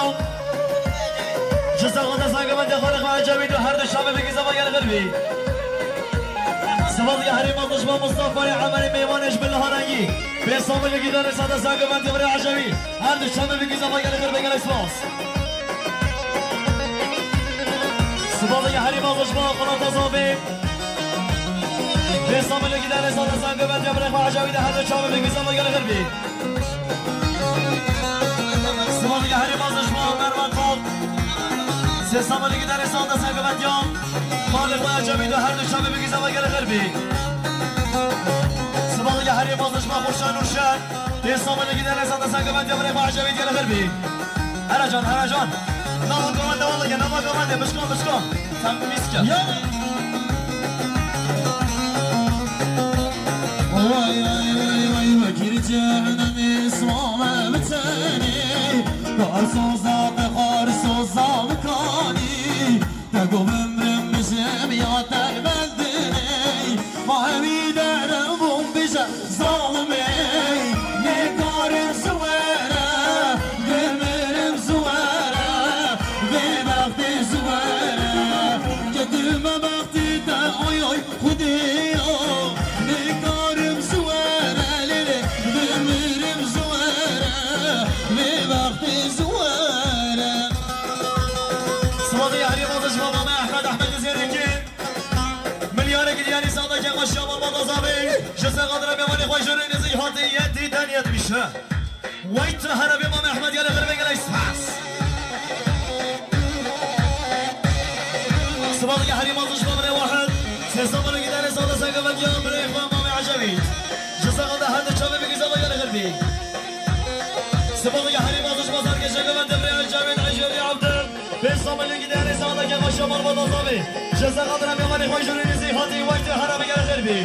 Ji sexada sergovendiya xwe rêxa ecebî du her du çavê wî gizava gelê xirvî. Spas dikim herî mezin ji bo Mustafayê Emerê mêvanê ji bin liha rengî. Pênc sed milyon kir diyarê, sada sergovendiya xwe rêxa ecebî. Her du çavê wî gizava gelê xirvî, gelek spas. Spas dikim herî mezin ji bo Xulata Zavê. Pênc sed milyon kir diyarê, sada sergovendiya birê xwe ecebî de her du çavê wî gizava gelê xirvî. Spas dikim herî mezin ji bo Mervan Top. Sê sed milyon kir diyarê, sada sergovendiya malê xwe ecebî de her du çavê wî gizava gelê xirvî. Spas dikim herî mezin ji bo Xurşan Nûrşen. Pênc sed milyon kir diyarê, sada sergovendiya birê xwe ecebî de gelê xirvî. Here can, here can. Nava govende, wele nava govende, bişkan, bişkan. Sen miske. Ya. Vay, vay, vay, vay, vekîl cehennemê, sivame bitenê. Karsoza te, karsoza bikanî. Te got bimrim, bijim ya te bendinê. Ma hemî derim bûm bije. Zalim ey, nêkarim ji we re, bimirim ji we re, vê bextê ji we re. Ketime bextê te, oy, oy, Xwedê, o, nêkarim ji we re, lê, lê, bimirim ji we re, vê bextê ji we re. Spas dikim herî mezin ji bo Mame Ehmed, Ehmed Zêrekê. Milyarekî diyarî, sada ke xweşiya malbata zavê. Ji ser xatira mêvanê xwe ji rê nêzî hatî yetî ten yetmiş. Weyt here bê Mame Ehmed, gelê xirvê, gelek spas. Spas ya herî mezin ji bo serkêşeke me Devrê Cavîd Ejêrî Abdil. Pênc sed milî giderin sağdaki başa Marmara Zavi. Ceza kadına memanê xwe jûrî nizî hatî wextê hera bigere xêr bî.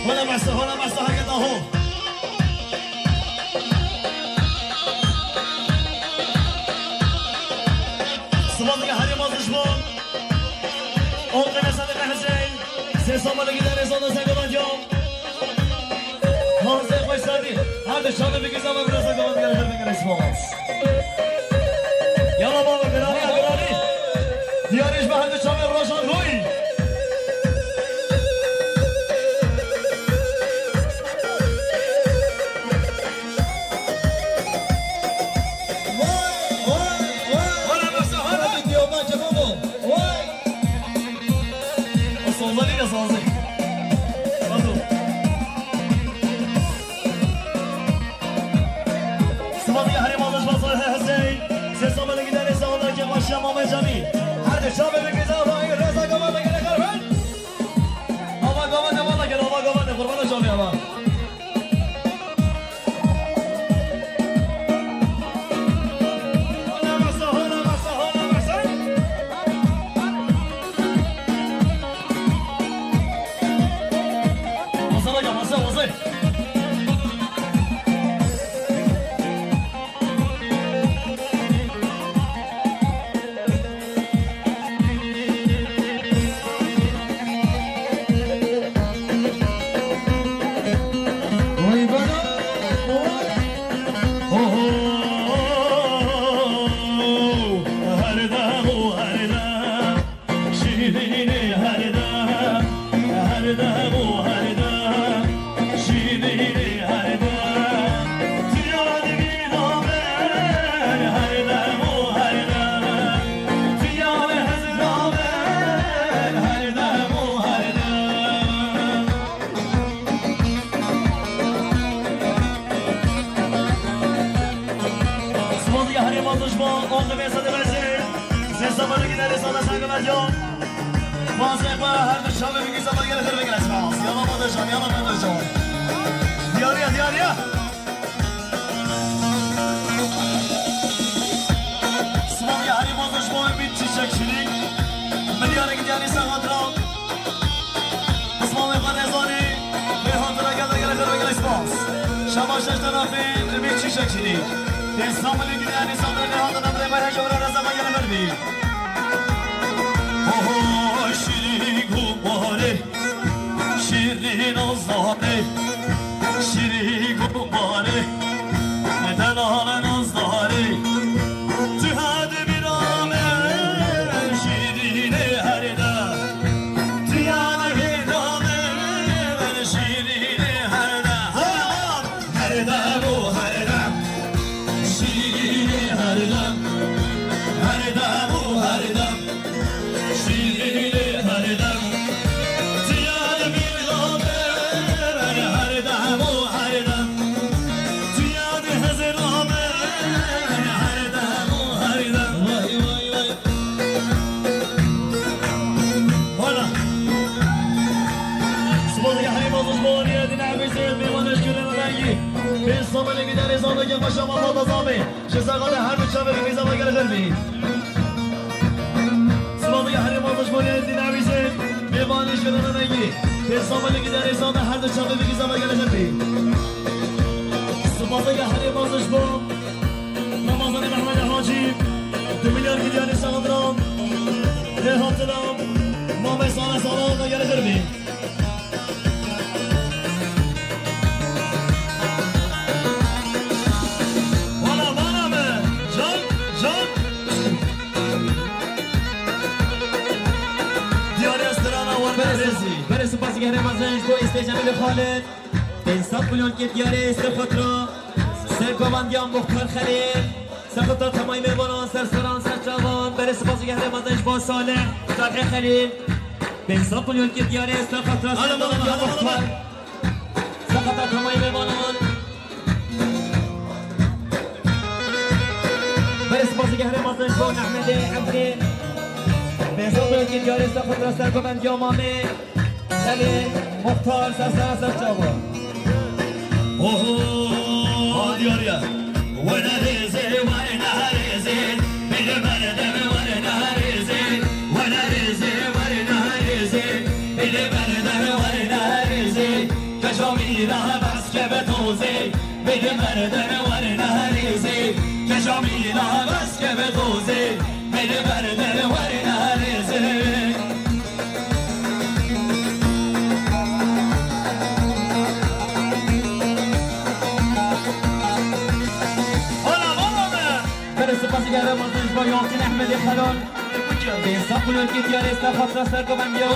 Hona mehsa, hona mehsa herkes aho. Spas ya herî mezin ji bo. On kere Sadiq Hüseyin. Sê sed milî giderin sağda Sadiq Hüseyin. Hazır, hoş geldin. Hadi çabuk bir güzel bir rasa kalan gel, gel, gel, resmi olmaz. Yalla baba, gel, gel, gel. Diyar iş, hadi çabuk, Roşan Roy. Vay, vay, vay. Hala masa, hala. Hadi diyor, bak, tamam mı? Vay. Sazanî ne sazî. Sazî. Spas ya herî mezin ji bo Salih Hüseyin. Sê sed milî giderin sağdaki başa Mame Cemî. Hadi çabuk bir güzel bir rasa kalan gel, gel, gel. Ama kalan ne valla gel, ama kalan ne kurban olacağım ya ama. Oho, her dem û her dem, şîrînê her dem, her dem û her dem, şîrînê her dem. Tu yad bîna min, her dem û her dem. Tu yad hizra min, her dem û her dem. Spas ya herî mezin ji bo Oxivê Sedê Bezê. Sê sed milî giderin sağda Sadiq Hüseyin. Bazê xwe her du çavê bigî zama gel, xêr bigire spas. Yalla Medecan, yalla Medecan. Diyariye, diyariye. Spas ya herî mezin ji bo Ümît Çîçek Şirî. Milyarek diyarî sağ hatira. Qisma wê xwe rêzanî, wê hatira gelda gelek xêr ve gelek spas. Şema şeş tenafên Emîr Çîçek Şirî. Pênc sed milî giderin sağda wê hatira birê me hêja wira reza me gelek xêr bî. Oho, şirî gumarê, şirî nazanê, şirî gumarê, delal nazanê. Tu hadi bîna min, şirînê her dem. Tu yad bîna min, şirînê her dem. Her dem û her dem. Şirînê her dem. Her dem û her dem. Şirînê her dem. Tu yad bîna min, her dem û her dem. Tu yad hizra min, her dem û her dem. Vay, vay, vay. Hala. Spas ya herî mezin ji bo Nîredîn Ebîzê, mêvanê ji Gulên Rengî. Pênc sed milî giderin sağdaki başa Mehmet Azami. Ji saxada her du çavê bigî zama gelek xêr bî. Spas ya herî mezin ji bo Nîredîn Ebîzê, mêvanê ji Gulên Rengî. Pênc sed milî giderin sağda her du çavê bigî zama gelek xêr bî. Spas ya herî mezin ji bo Ramazanê Mehmet Hacî, du milyar giderin sağda. Lê hatira Mame Salih Salih gelek xêr bî. Wala bana me, can, can. Diyarê strana wan Berê, berêzî. Berê spasî gehre mezin ji bo Êstê Cemîlê Xalid. Pênc sed milyon kê diyarê Êstê Xatra. Ser gavandiya Muxtar Xelîl. Sexta temayî mêvanan, ser seran, ser çavan, berê spasî gehre mezin ji bo Salih, Salihê Xelîl. Pênc sed milyon kê diyarê ser xatra, ser gavandiya Muxtar. Sexta temayî mêvanan. Berê spasî gehre mezin ji bo Ehmedê Emrê. Pênc sed milyon kê diyarê ser xatra, ser gavandiya Mamê. Selê Muxtar, ser seran, ser çavan. Oho, diyariye. Bêdê merdin werine rêzê, keşa mîna bes keve dozê. Bêdê merdin werine rêzê. Hola, hola be! Berê spasî gehre mezin ji bo Yalçin Ehmedê Xelal. Pênc sed milyon kê diyarê ser xatira sergovendiya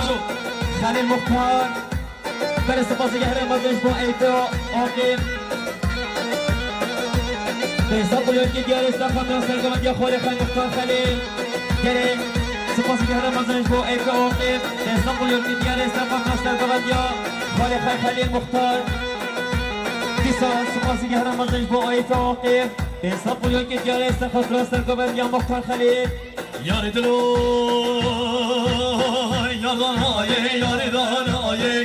Xelîl Muxtar. Berê spasî gehre mezin ji bo Eyto Aqîb. Pênc sed milyon kê diyarê ser xatira sergovendiya Xalê Xelîl Muxtar Xelîl. Gelê spasî gehre mezin ji bo Eyto Aqîb. Pênc sed milyon kê diyarê ser xatira sergovendiya Xalê Xelîl Muxtar. Dîsa spasî gehre mezin ji bo Eyto Aqîb. Pênc sed milyon kê diyarê ser xatira sergovendiya Muxtar Xelîl. Yarê dilo, yardanayê, yarê danayê,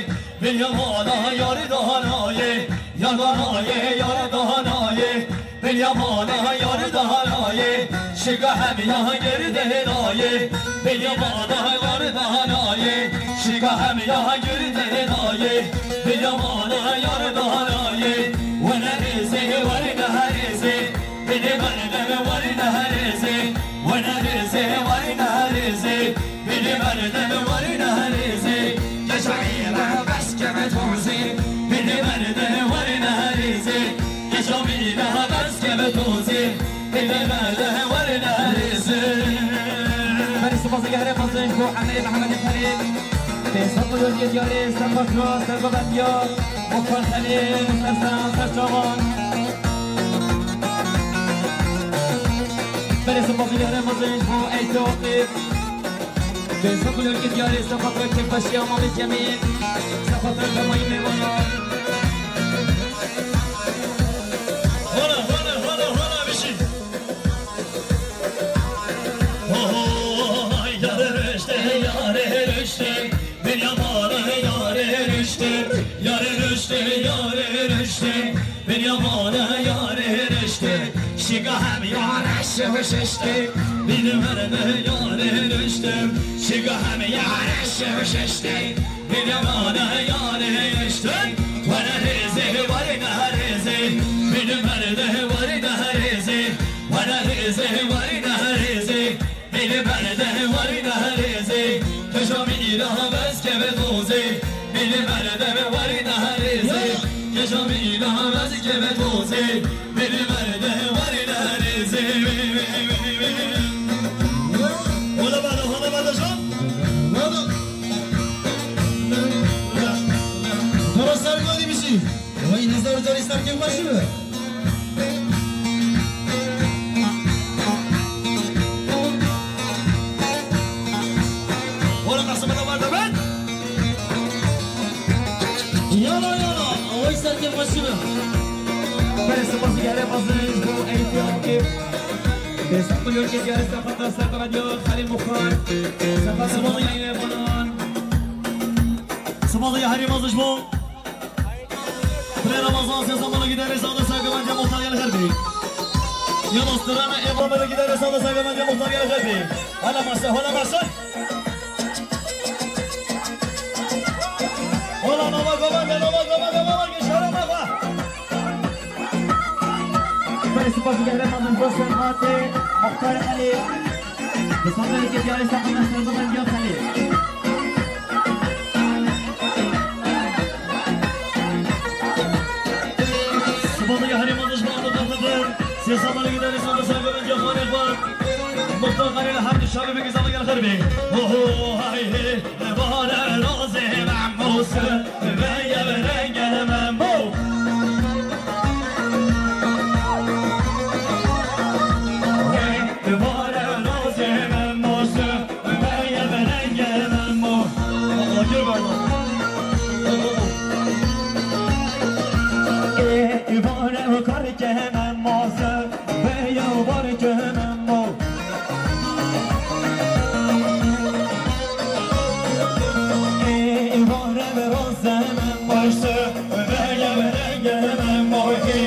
bêriya mala yarê danayê, yardanayê, yarê danayê, bêriya mala yarê danayê, şika hemiya geri dênayê, bêriya mala yarê danayê, şika hemiya geri dênayê, bêriya mala yarê danayê, wene rêzê, wene rêzê. Bêdê merdin werine rêzê, wene rêzê, werine rêzê. Bêdê merdin werine rêzê, keşa mîna bes keve dozê. Bêdê merdin werine rêzê, keşa mîna bes keve dozê. Bêdê merdin werine rêzê. Berê spasî gehre mezin ji bo Emirê Mehemedê Xelîl. Pênc sed milyon kê diyarê ser xatira sergovendiya Muxtar Xelîl, ser ser, ser çavan. Berê spasî gehre mezin ji bo Eyto Aqîb. Pênc sed milyon kê diyarê ser xatira kêfxweşiya Mamê Cemîl, ser xatira temayî mêvanan. Hola, hola, hola, hola, bişî. Oy, yarê riştê, yarê riştê, bêriya mala yarê riştê, yarê riştê, yarê riştê, bêriya mala yarê riştê, şika hemiya reş û şiştê, bêdê merdin yarê riştê, şika hemiya reş û şiştê. Bêriya mala yarê riştê, wene rêzê, werine rêzê. Bêdê merdin werine rêzê, wene rêzê, werine rêzê. Bêdê merdin werine rêzê, keşa mîna bes keve dozê. Bêdê merdin werine rêzê, keşa mîna bes keve dozê. Bêdê merdin werine rêzê. Ola bala, ola bala, can. Ola. Para sergodî bişî. Vay, nizar carî serkê xweş be. Ola qasima da var da ben. Yala, yala. Vay, serkê xweş be. Berê spasî gehre mezin ji bo Eyto Aqîb. Pênc sed milyon kê diyarê ser xatira sergovendiya Xelîl Muxtar. Sefa sefa yayê banan. Spasiya herî mezin ji bo Birê Ramazan, sê sed milyon kê diyarê ser xatira sergovendiya Muxtar Gelî Xerbî. Ya dostlarım, ê baba da gider, sağ da sergovendiya Muxtar Gelî Xerbî. Hala masa, hala masa. Hala nava govende, nava govende, nava geçer, nava. Berê spasî gehre mezin ji bo Serhatê Muxtar Elî. Bi sandalekê diyarê ser xatira sergovendiya Xelîl. Spasiya herî mezin ji bo Abdulkadir. Sê sandalekê diyarê ser xatira sergovendiya Xalê Xwar. Muxtar Xelîl, her du şavê vekî zama gel xerbê. Oho, hay, hey. Vare razê Memo, sibê ye bi rengê Memo. Vare razê Memo, sibê ye bi rengê Memo. Ê, vare karkê Memo, sibê ye barkê Memo. Ê, vare bi razê Memo, sibê ye bi rengê Memo, ê,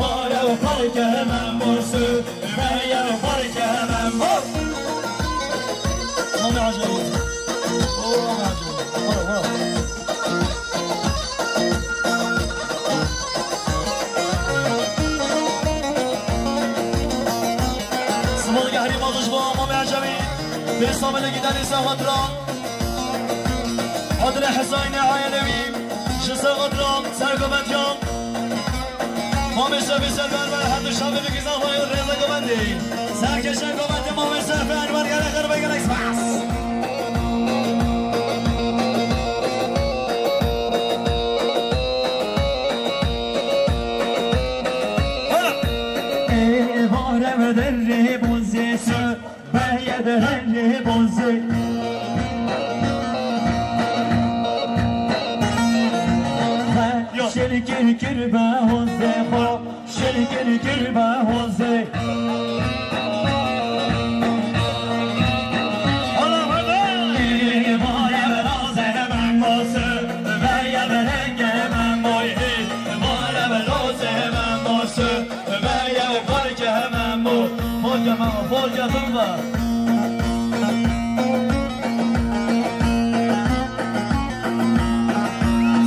vare û xalkê Memo, sibê ye û xalkê Memo. Mami Hacı. Oo, Mami Hacı. Vara, vara. Pêsa min ê gidanê ser xatira, xatira Hesayînê ailewî, ji ser xatira sergovendiyan. Mamê Şefî Server ve her du şafê bi gizan xwe rêza govendê. Serkêşa govendê Mamê Şefî Enver gelek xêr be, gelek spas. Êvarê ve derê bozê su. Beye derê bozê. Xwe şilkir kir be hozê xwe, şilkir kir be hozê. Ê, bare be razê me mosê, beye be rengê me moyê, bare be rozê me mosê. Beye xorke heme mo, xorke me, xorke tumba.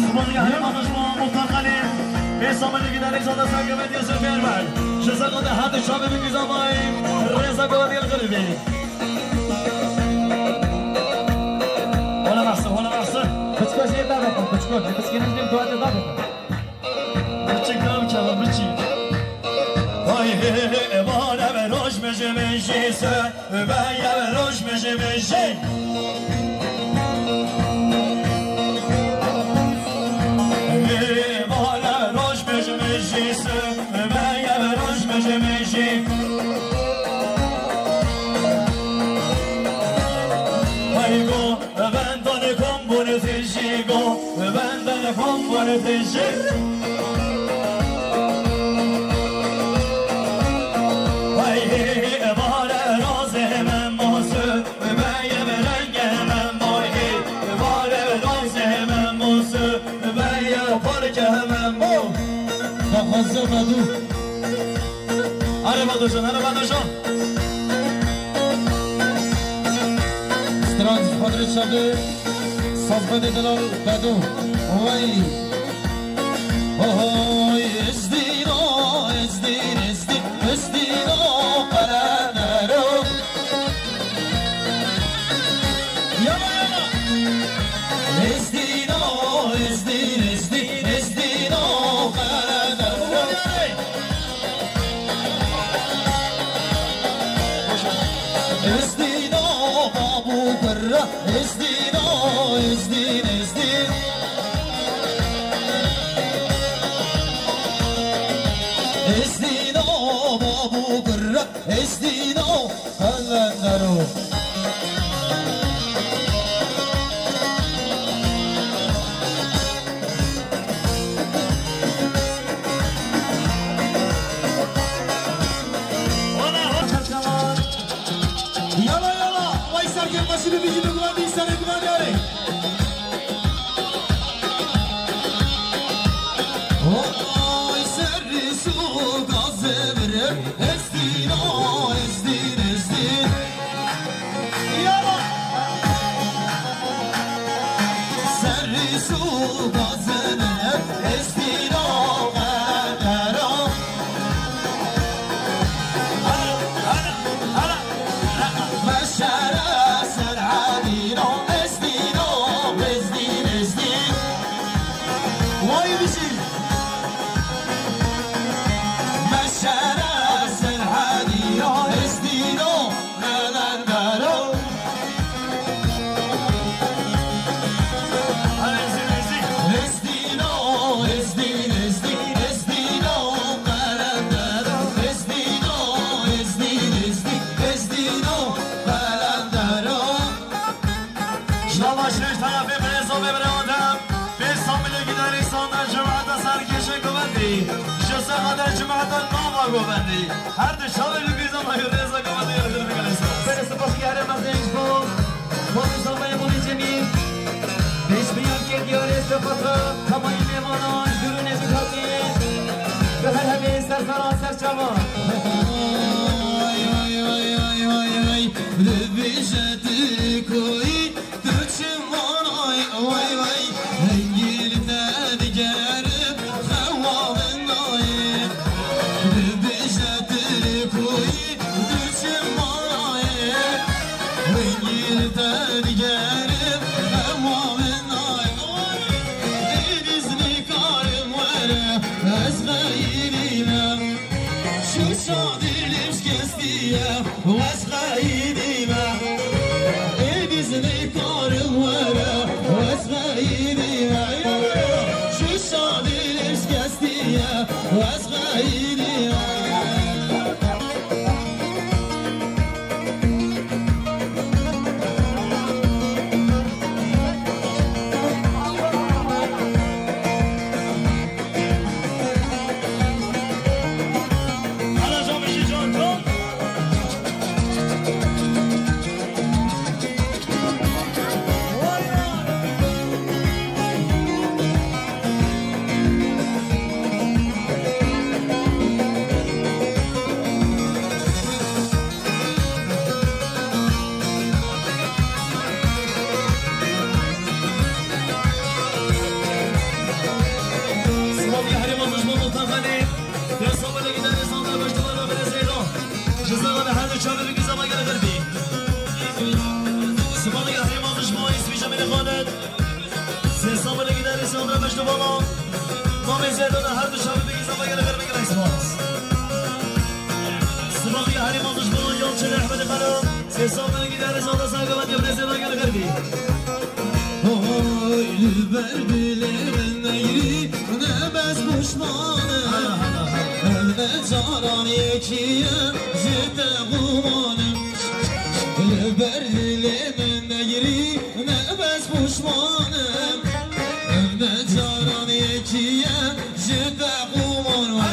Siboriya hema şima mutlaqanî. Ê samanê gidanê zada serkevetiye ser Mêrvan. Ji zada de hadi çavê bi güza vay. Rêza govendê li xirîbê. Hola mahsın, hola mahsın. Piçko jê davetin, piçko. Piçkê nijdim dua de davetin. Biçik nam çava biçik. Vay he he he, ebare ve roj meje meje se, beye ve roj meje meje. Ebare ve roj meje meje se, beye ve roj meje meje. Vay go, Vendanê kombûnê tijî go, vendanê kombûnê tijî. Hey, hey, hey, ebare razê me mosê, beye be rengê me moyê, ebare razê me mosê, beye xorke me mo. Daxwaze me dû. Araba doşan, araba doşan. Strand Xadri Çadı, sazbendê delal Bedo. Oy. Oy, ez dîno, ez dîn, ez dîn, ez dîno, qerenero. Yana, yana. Ez dîno, ez dîn, ez dîn, ez dîno, qerenero. Ez dîno babû birra, ez dîno, ez dîn, ez dîn. Ez dîno babû birra, ez dîno qelendero. Yala, yala, vay serkêt, başını bir gibi kulağını, bir sene kulağını arayın. Oy, serri su gazı verir, ez dîno, ez dîn, ez dîn. Yala. Serrî su gazine, ez dîno qedero. Hala, hala, hala. Meşere ser edîno, ez dîno, ez dîn, ez dîn. Vay biçim. Meşere ser edîno, ez dîno. Ji nava şirêj tarafê birêz û vê birê Adem, pê sambilê gidarê sanda cemaeta serkêşê govendî, ji ser xatir cemaeta nava govendî. Her di çavê li bîza mayî rêza govendê li vir bigirês. Berê spas ki herê mezin ji bo Xwezî Samayê Bolî Cemîl. Pêşbîyan kê diyarê sefata, kamayî mêvanan, durûnê bi katî. Bi her hevê ser sara ser çavan. Vay, vay, vay, vay, vay, vay. Dibêje tu koyî. Tu çi manayê, way, way, hingî li te digerim, xewa min nayê. Dibêje tu li ku yî, tu çi manayê, hingî Şadî lê şikestiye, wez xeyîdî me. Êdî zilê karim were, wez xeyîdî me. Şu şadî lê şikestiye, wez xeyîdî me. Silav ya herêma dijmin û teqenê, dê sabirê giderê sandra beştevana birê zêdo. Ji zerana her du çavê bigî zama gere xerbî. Silav ya herêma dijmin û îsmî Cemîlê Xalid. Sê sabirê giderê sandra beştevana. Mamê zêdo da her du çavê bigî zama gere xerbî gere spas. Silav ya herêma dijmin û yol çele Ehmedê Xalo. Sê sabirê giderê sandra sandra birê zêdo gere xerbî. Oy, li ber dilê min negirî, ne bes pişman im. Ev ne caran yekî ye, ji te quman im. Li ber dilê min negirî, ne bes pişman im. Ev ne caran yekî ye, ji te quman im.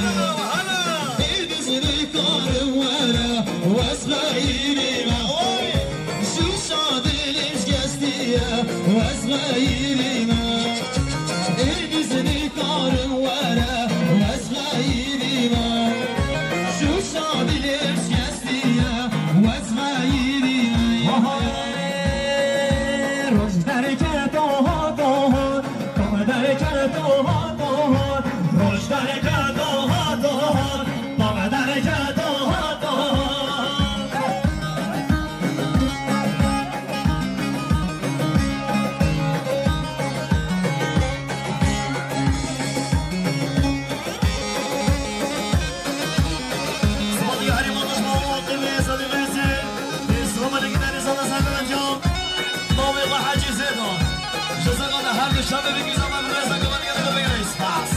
Êdî zilê karim were, wez xeyîdî me. Oy! Şu şadî lê şikestiye, wez xeyîdî me. Êdî zilê karim were, wez xeyîdî me. Şu şadî lê şikestiye, wez xeyîdî me. Roj derket oha doha, Baba derket oha doha, roj derket oha doha, baba derket oha doha. Silav ya herêma dijmin û tevê sedî vêsê. Dê silav li giderê sandra sandra can. Navê xwe Hecî Zêdo. Ji zerana her du çavê bigî zama bi rêza givan gere xerbî gere spas.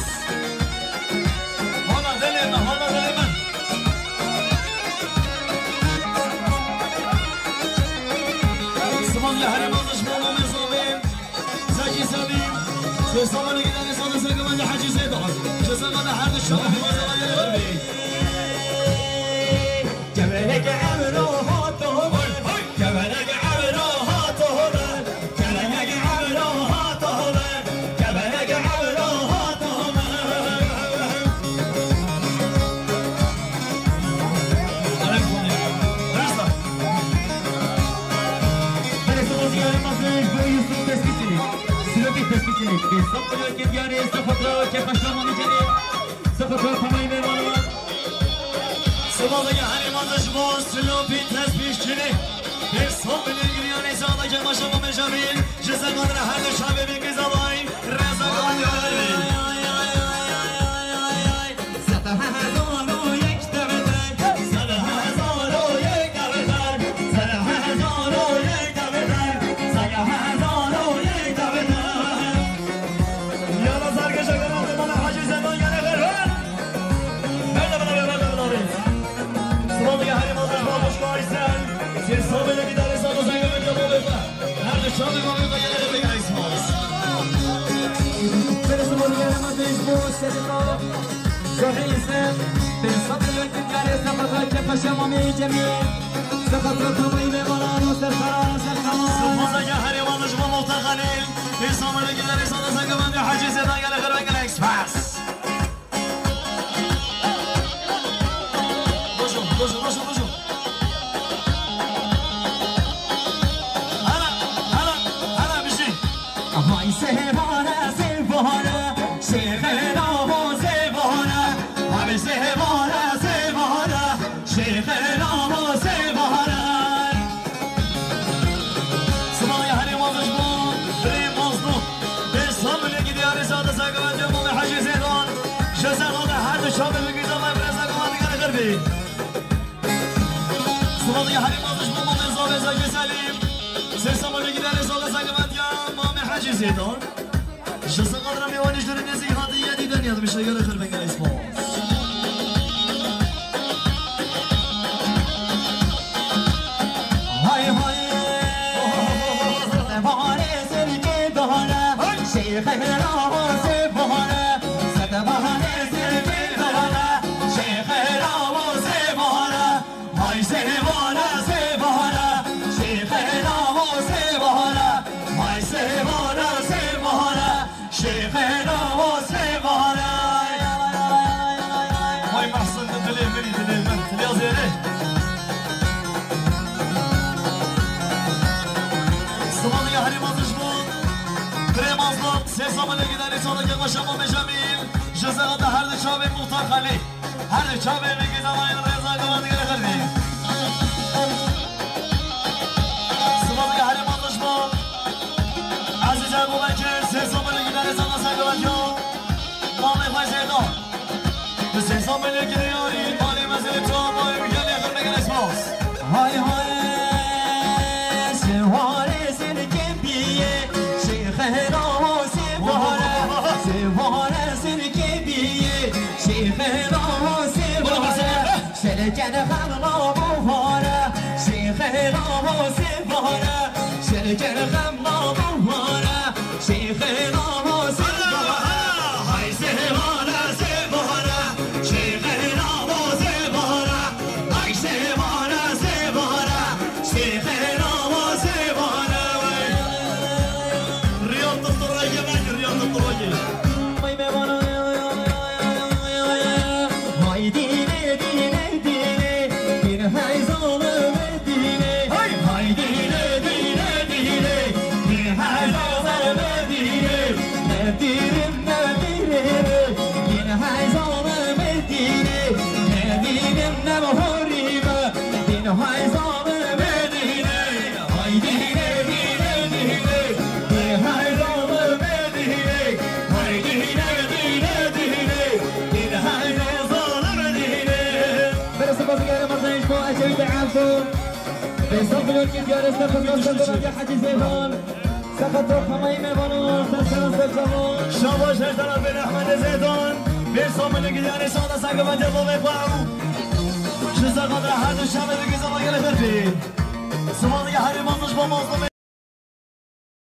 Hana dilê me, hana dilê me. Silav ya herêma dijmin û mêzavên. Zekî Sedî. Sê sabirê giderê sandra sandra can Hecî Zêdo. Ji zerana her du çavê bigî zama gere xerbî. Kevenek evro hato ber, kevenek evro hato ber, kevenek evro hato ber, kevenek evro hato ber. Belê saziyarê mezin ji bo Yusuf Tespîçilî, Silopî Tespîçilî, dê sed milyon kê diyarê, sed xatir kefa şamanî cenê, sed xatir tamamî mêvanan. Silav ya herêma dijmin Silopî Tespîçilî. Dê sed milyon giryanê sandra kefa şamanî Cemîl. Ji zerana her du çavê bigî zama rêza givan gere xerbî. Sed hezar û yek devter, sed hezar û yek devter, sed hezar û yek devter, sed hezar û yek devter. Yana zargeşa gana bana Hacı Zedan gene ver ver. Ver de bana ver, ver de bana ver. Sıvalı ya herif almış, almış Kaysel. Sen sabırla gider, sen de sen yemekle bol etme. Nerede çabuk alıyor da gene de bir Kaysel. Beni sıvalı yaramaz, bu serika. Zahî îse, pênc sed milyon kî diyarê, sed xatir kefa şamanî Cemîl, sed xatir tamamî mêvanan û serkaran û serkaran. Sipaza ya herêma dijmin Muxtar Xelîl, pênc sed milyon kî diyarê, sed xatir Hecî Zêdan gele xerbî gele Express. Rojo, rojo, rojo, rojo. Hala, hala, hala bijî. Hay sêvare, sêvare, şêxê navo sêvare. Abi sêvare, sêvare, şêxê navo sêvare. Sivaye herê mazij bû, birê mazlûm. Bê sabirê gidiyarê sade serkevendê Mamê Hecî Zêdan. Ji ser xwe de her du çavê bi gîza me birêza kevendî gere xerbî. Êdan. Ji Seqat re mêwanê ji nêzî hatiye dîtin, ya dibîşe gelê xêr be, gelê spas. Hay hay, sedebare sirke dare, şeyhe raho sebare, sedebare sirke dare, şeyhe raho sebare. Hay sêvara, sêvara, şêxê navo sêvara. Hay sêvara, sêvara, şêxê navo sêvara. Hay Mehsin, dilê min î, dilê min, dilê zêrê. Simanî ya herê mezin ji bo birê mazlum, sê samelê gidanê çalakê xwe Şemo Mecemîl, ji zexata her di çavê Muxtar Xelî. Her çavê min gidanayên rêza gava digere xerî. Simanî ya herê mezin ji bo Ezîz Ebubekir, sê samelê gidanê çalakê xwe Şemo Mecemîl. Malê xwe Zeydan. Bi sê samelê girê yarî, malê mezin çawa, gelê xerî be, gelê spas. Hay hay, sêvare sirke biye, şêxê navo sêvare, sêvare sirke biye, şêxê navo sêvare, şêrken xem navo vare, şêxê navo sêvare, şêrken xem navo vare. Şêxê navo sêvara, hay sêvara, sêvara. Şêxê navo sêvara, hay sêvara, sêvara. Şêxê navo sêvara. Riya tu tu rege, riya tu tu rege. May me bana. Hay dîne, dîne, dîne, dîne, hay zalime dîne. Hay, hay dîne, dîne, dîne, dîne, hay zalime dîne. Ne dîrim, ne dîrime, dîne, hay zalime dîne. Ne dînim, ne bahorime, dîne, hay zalime dîne. Hay dîne, dîne, dîne, dîne, hay zalime dîne. Hay dîne, dîne, dîne, dîne, hay zalime dîne. Bere spas gere mazin ji bo Ecevîtê Evdo. Bêsal vlogê diyarê Seqat Rasta Gola Hecî Zeydan. Seqat Rok hemayî mêvanan, ser seran ser çavan. Şabaş her tarafê Ehmedê Zeydan. Bêsal vlogê diyarê Şada Sengova Cevabê Xwe. Ji Seqat re her du çavê digizama gelê xerfê. Simanî ya herê mezin ji bo mazlumê.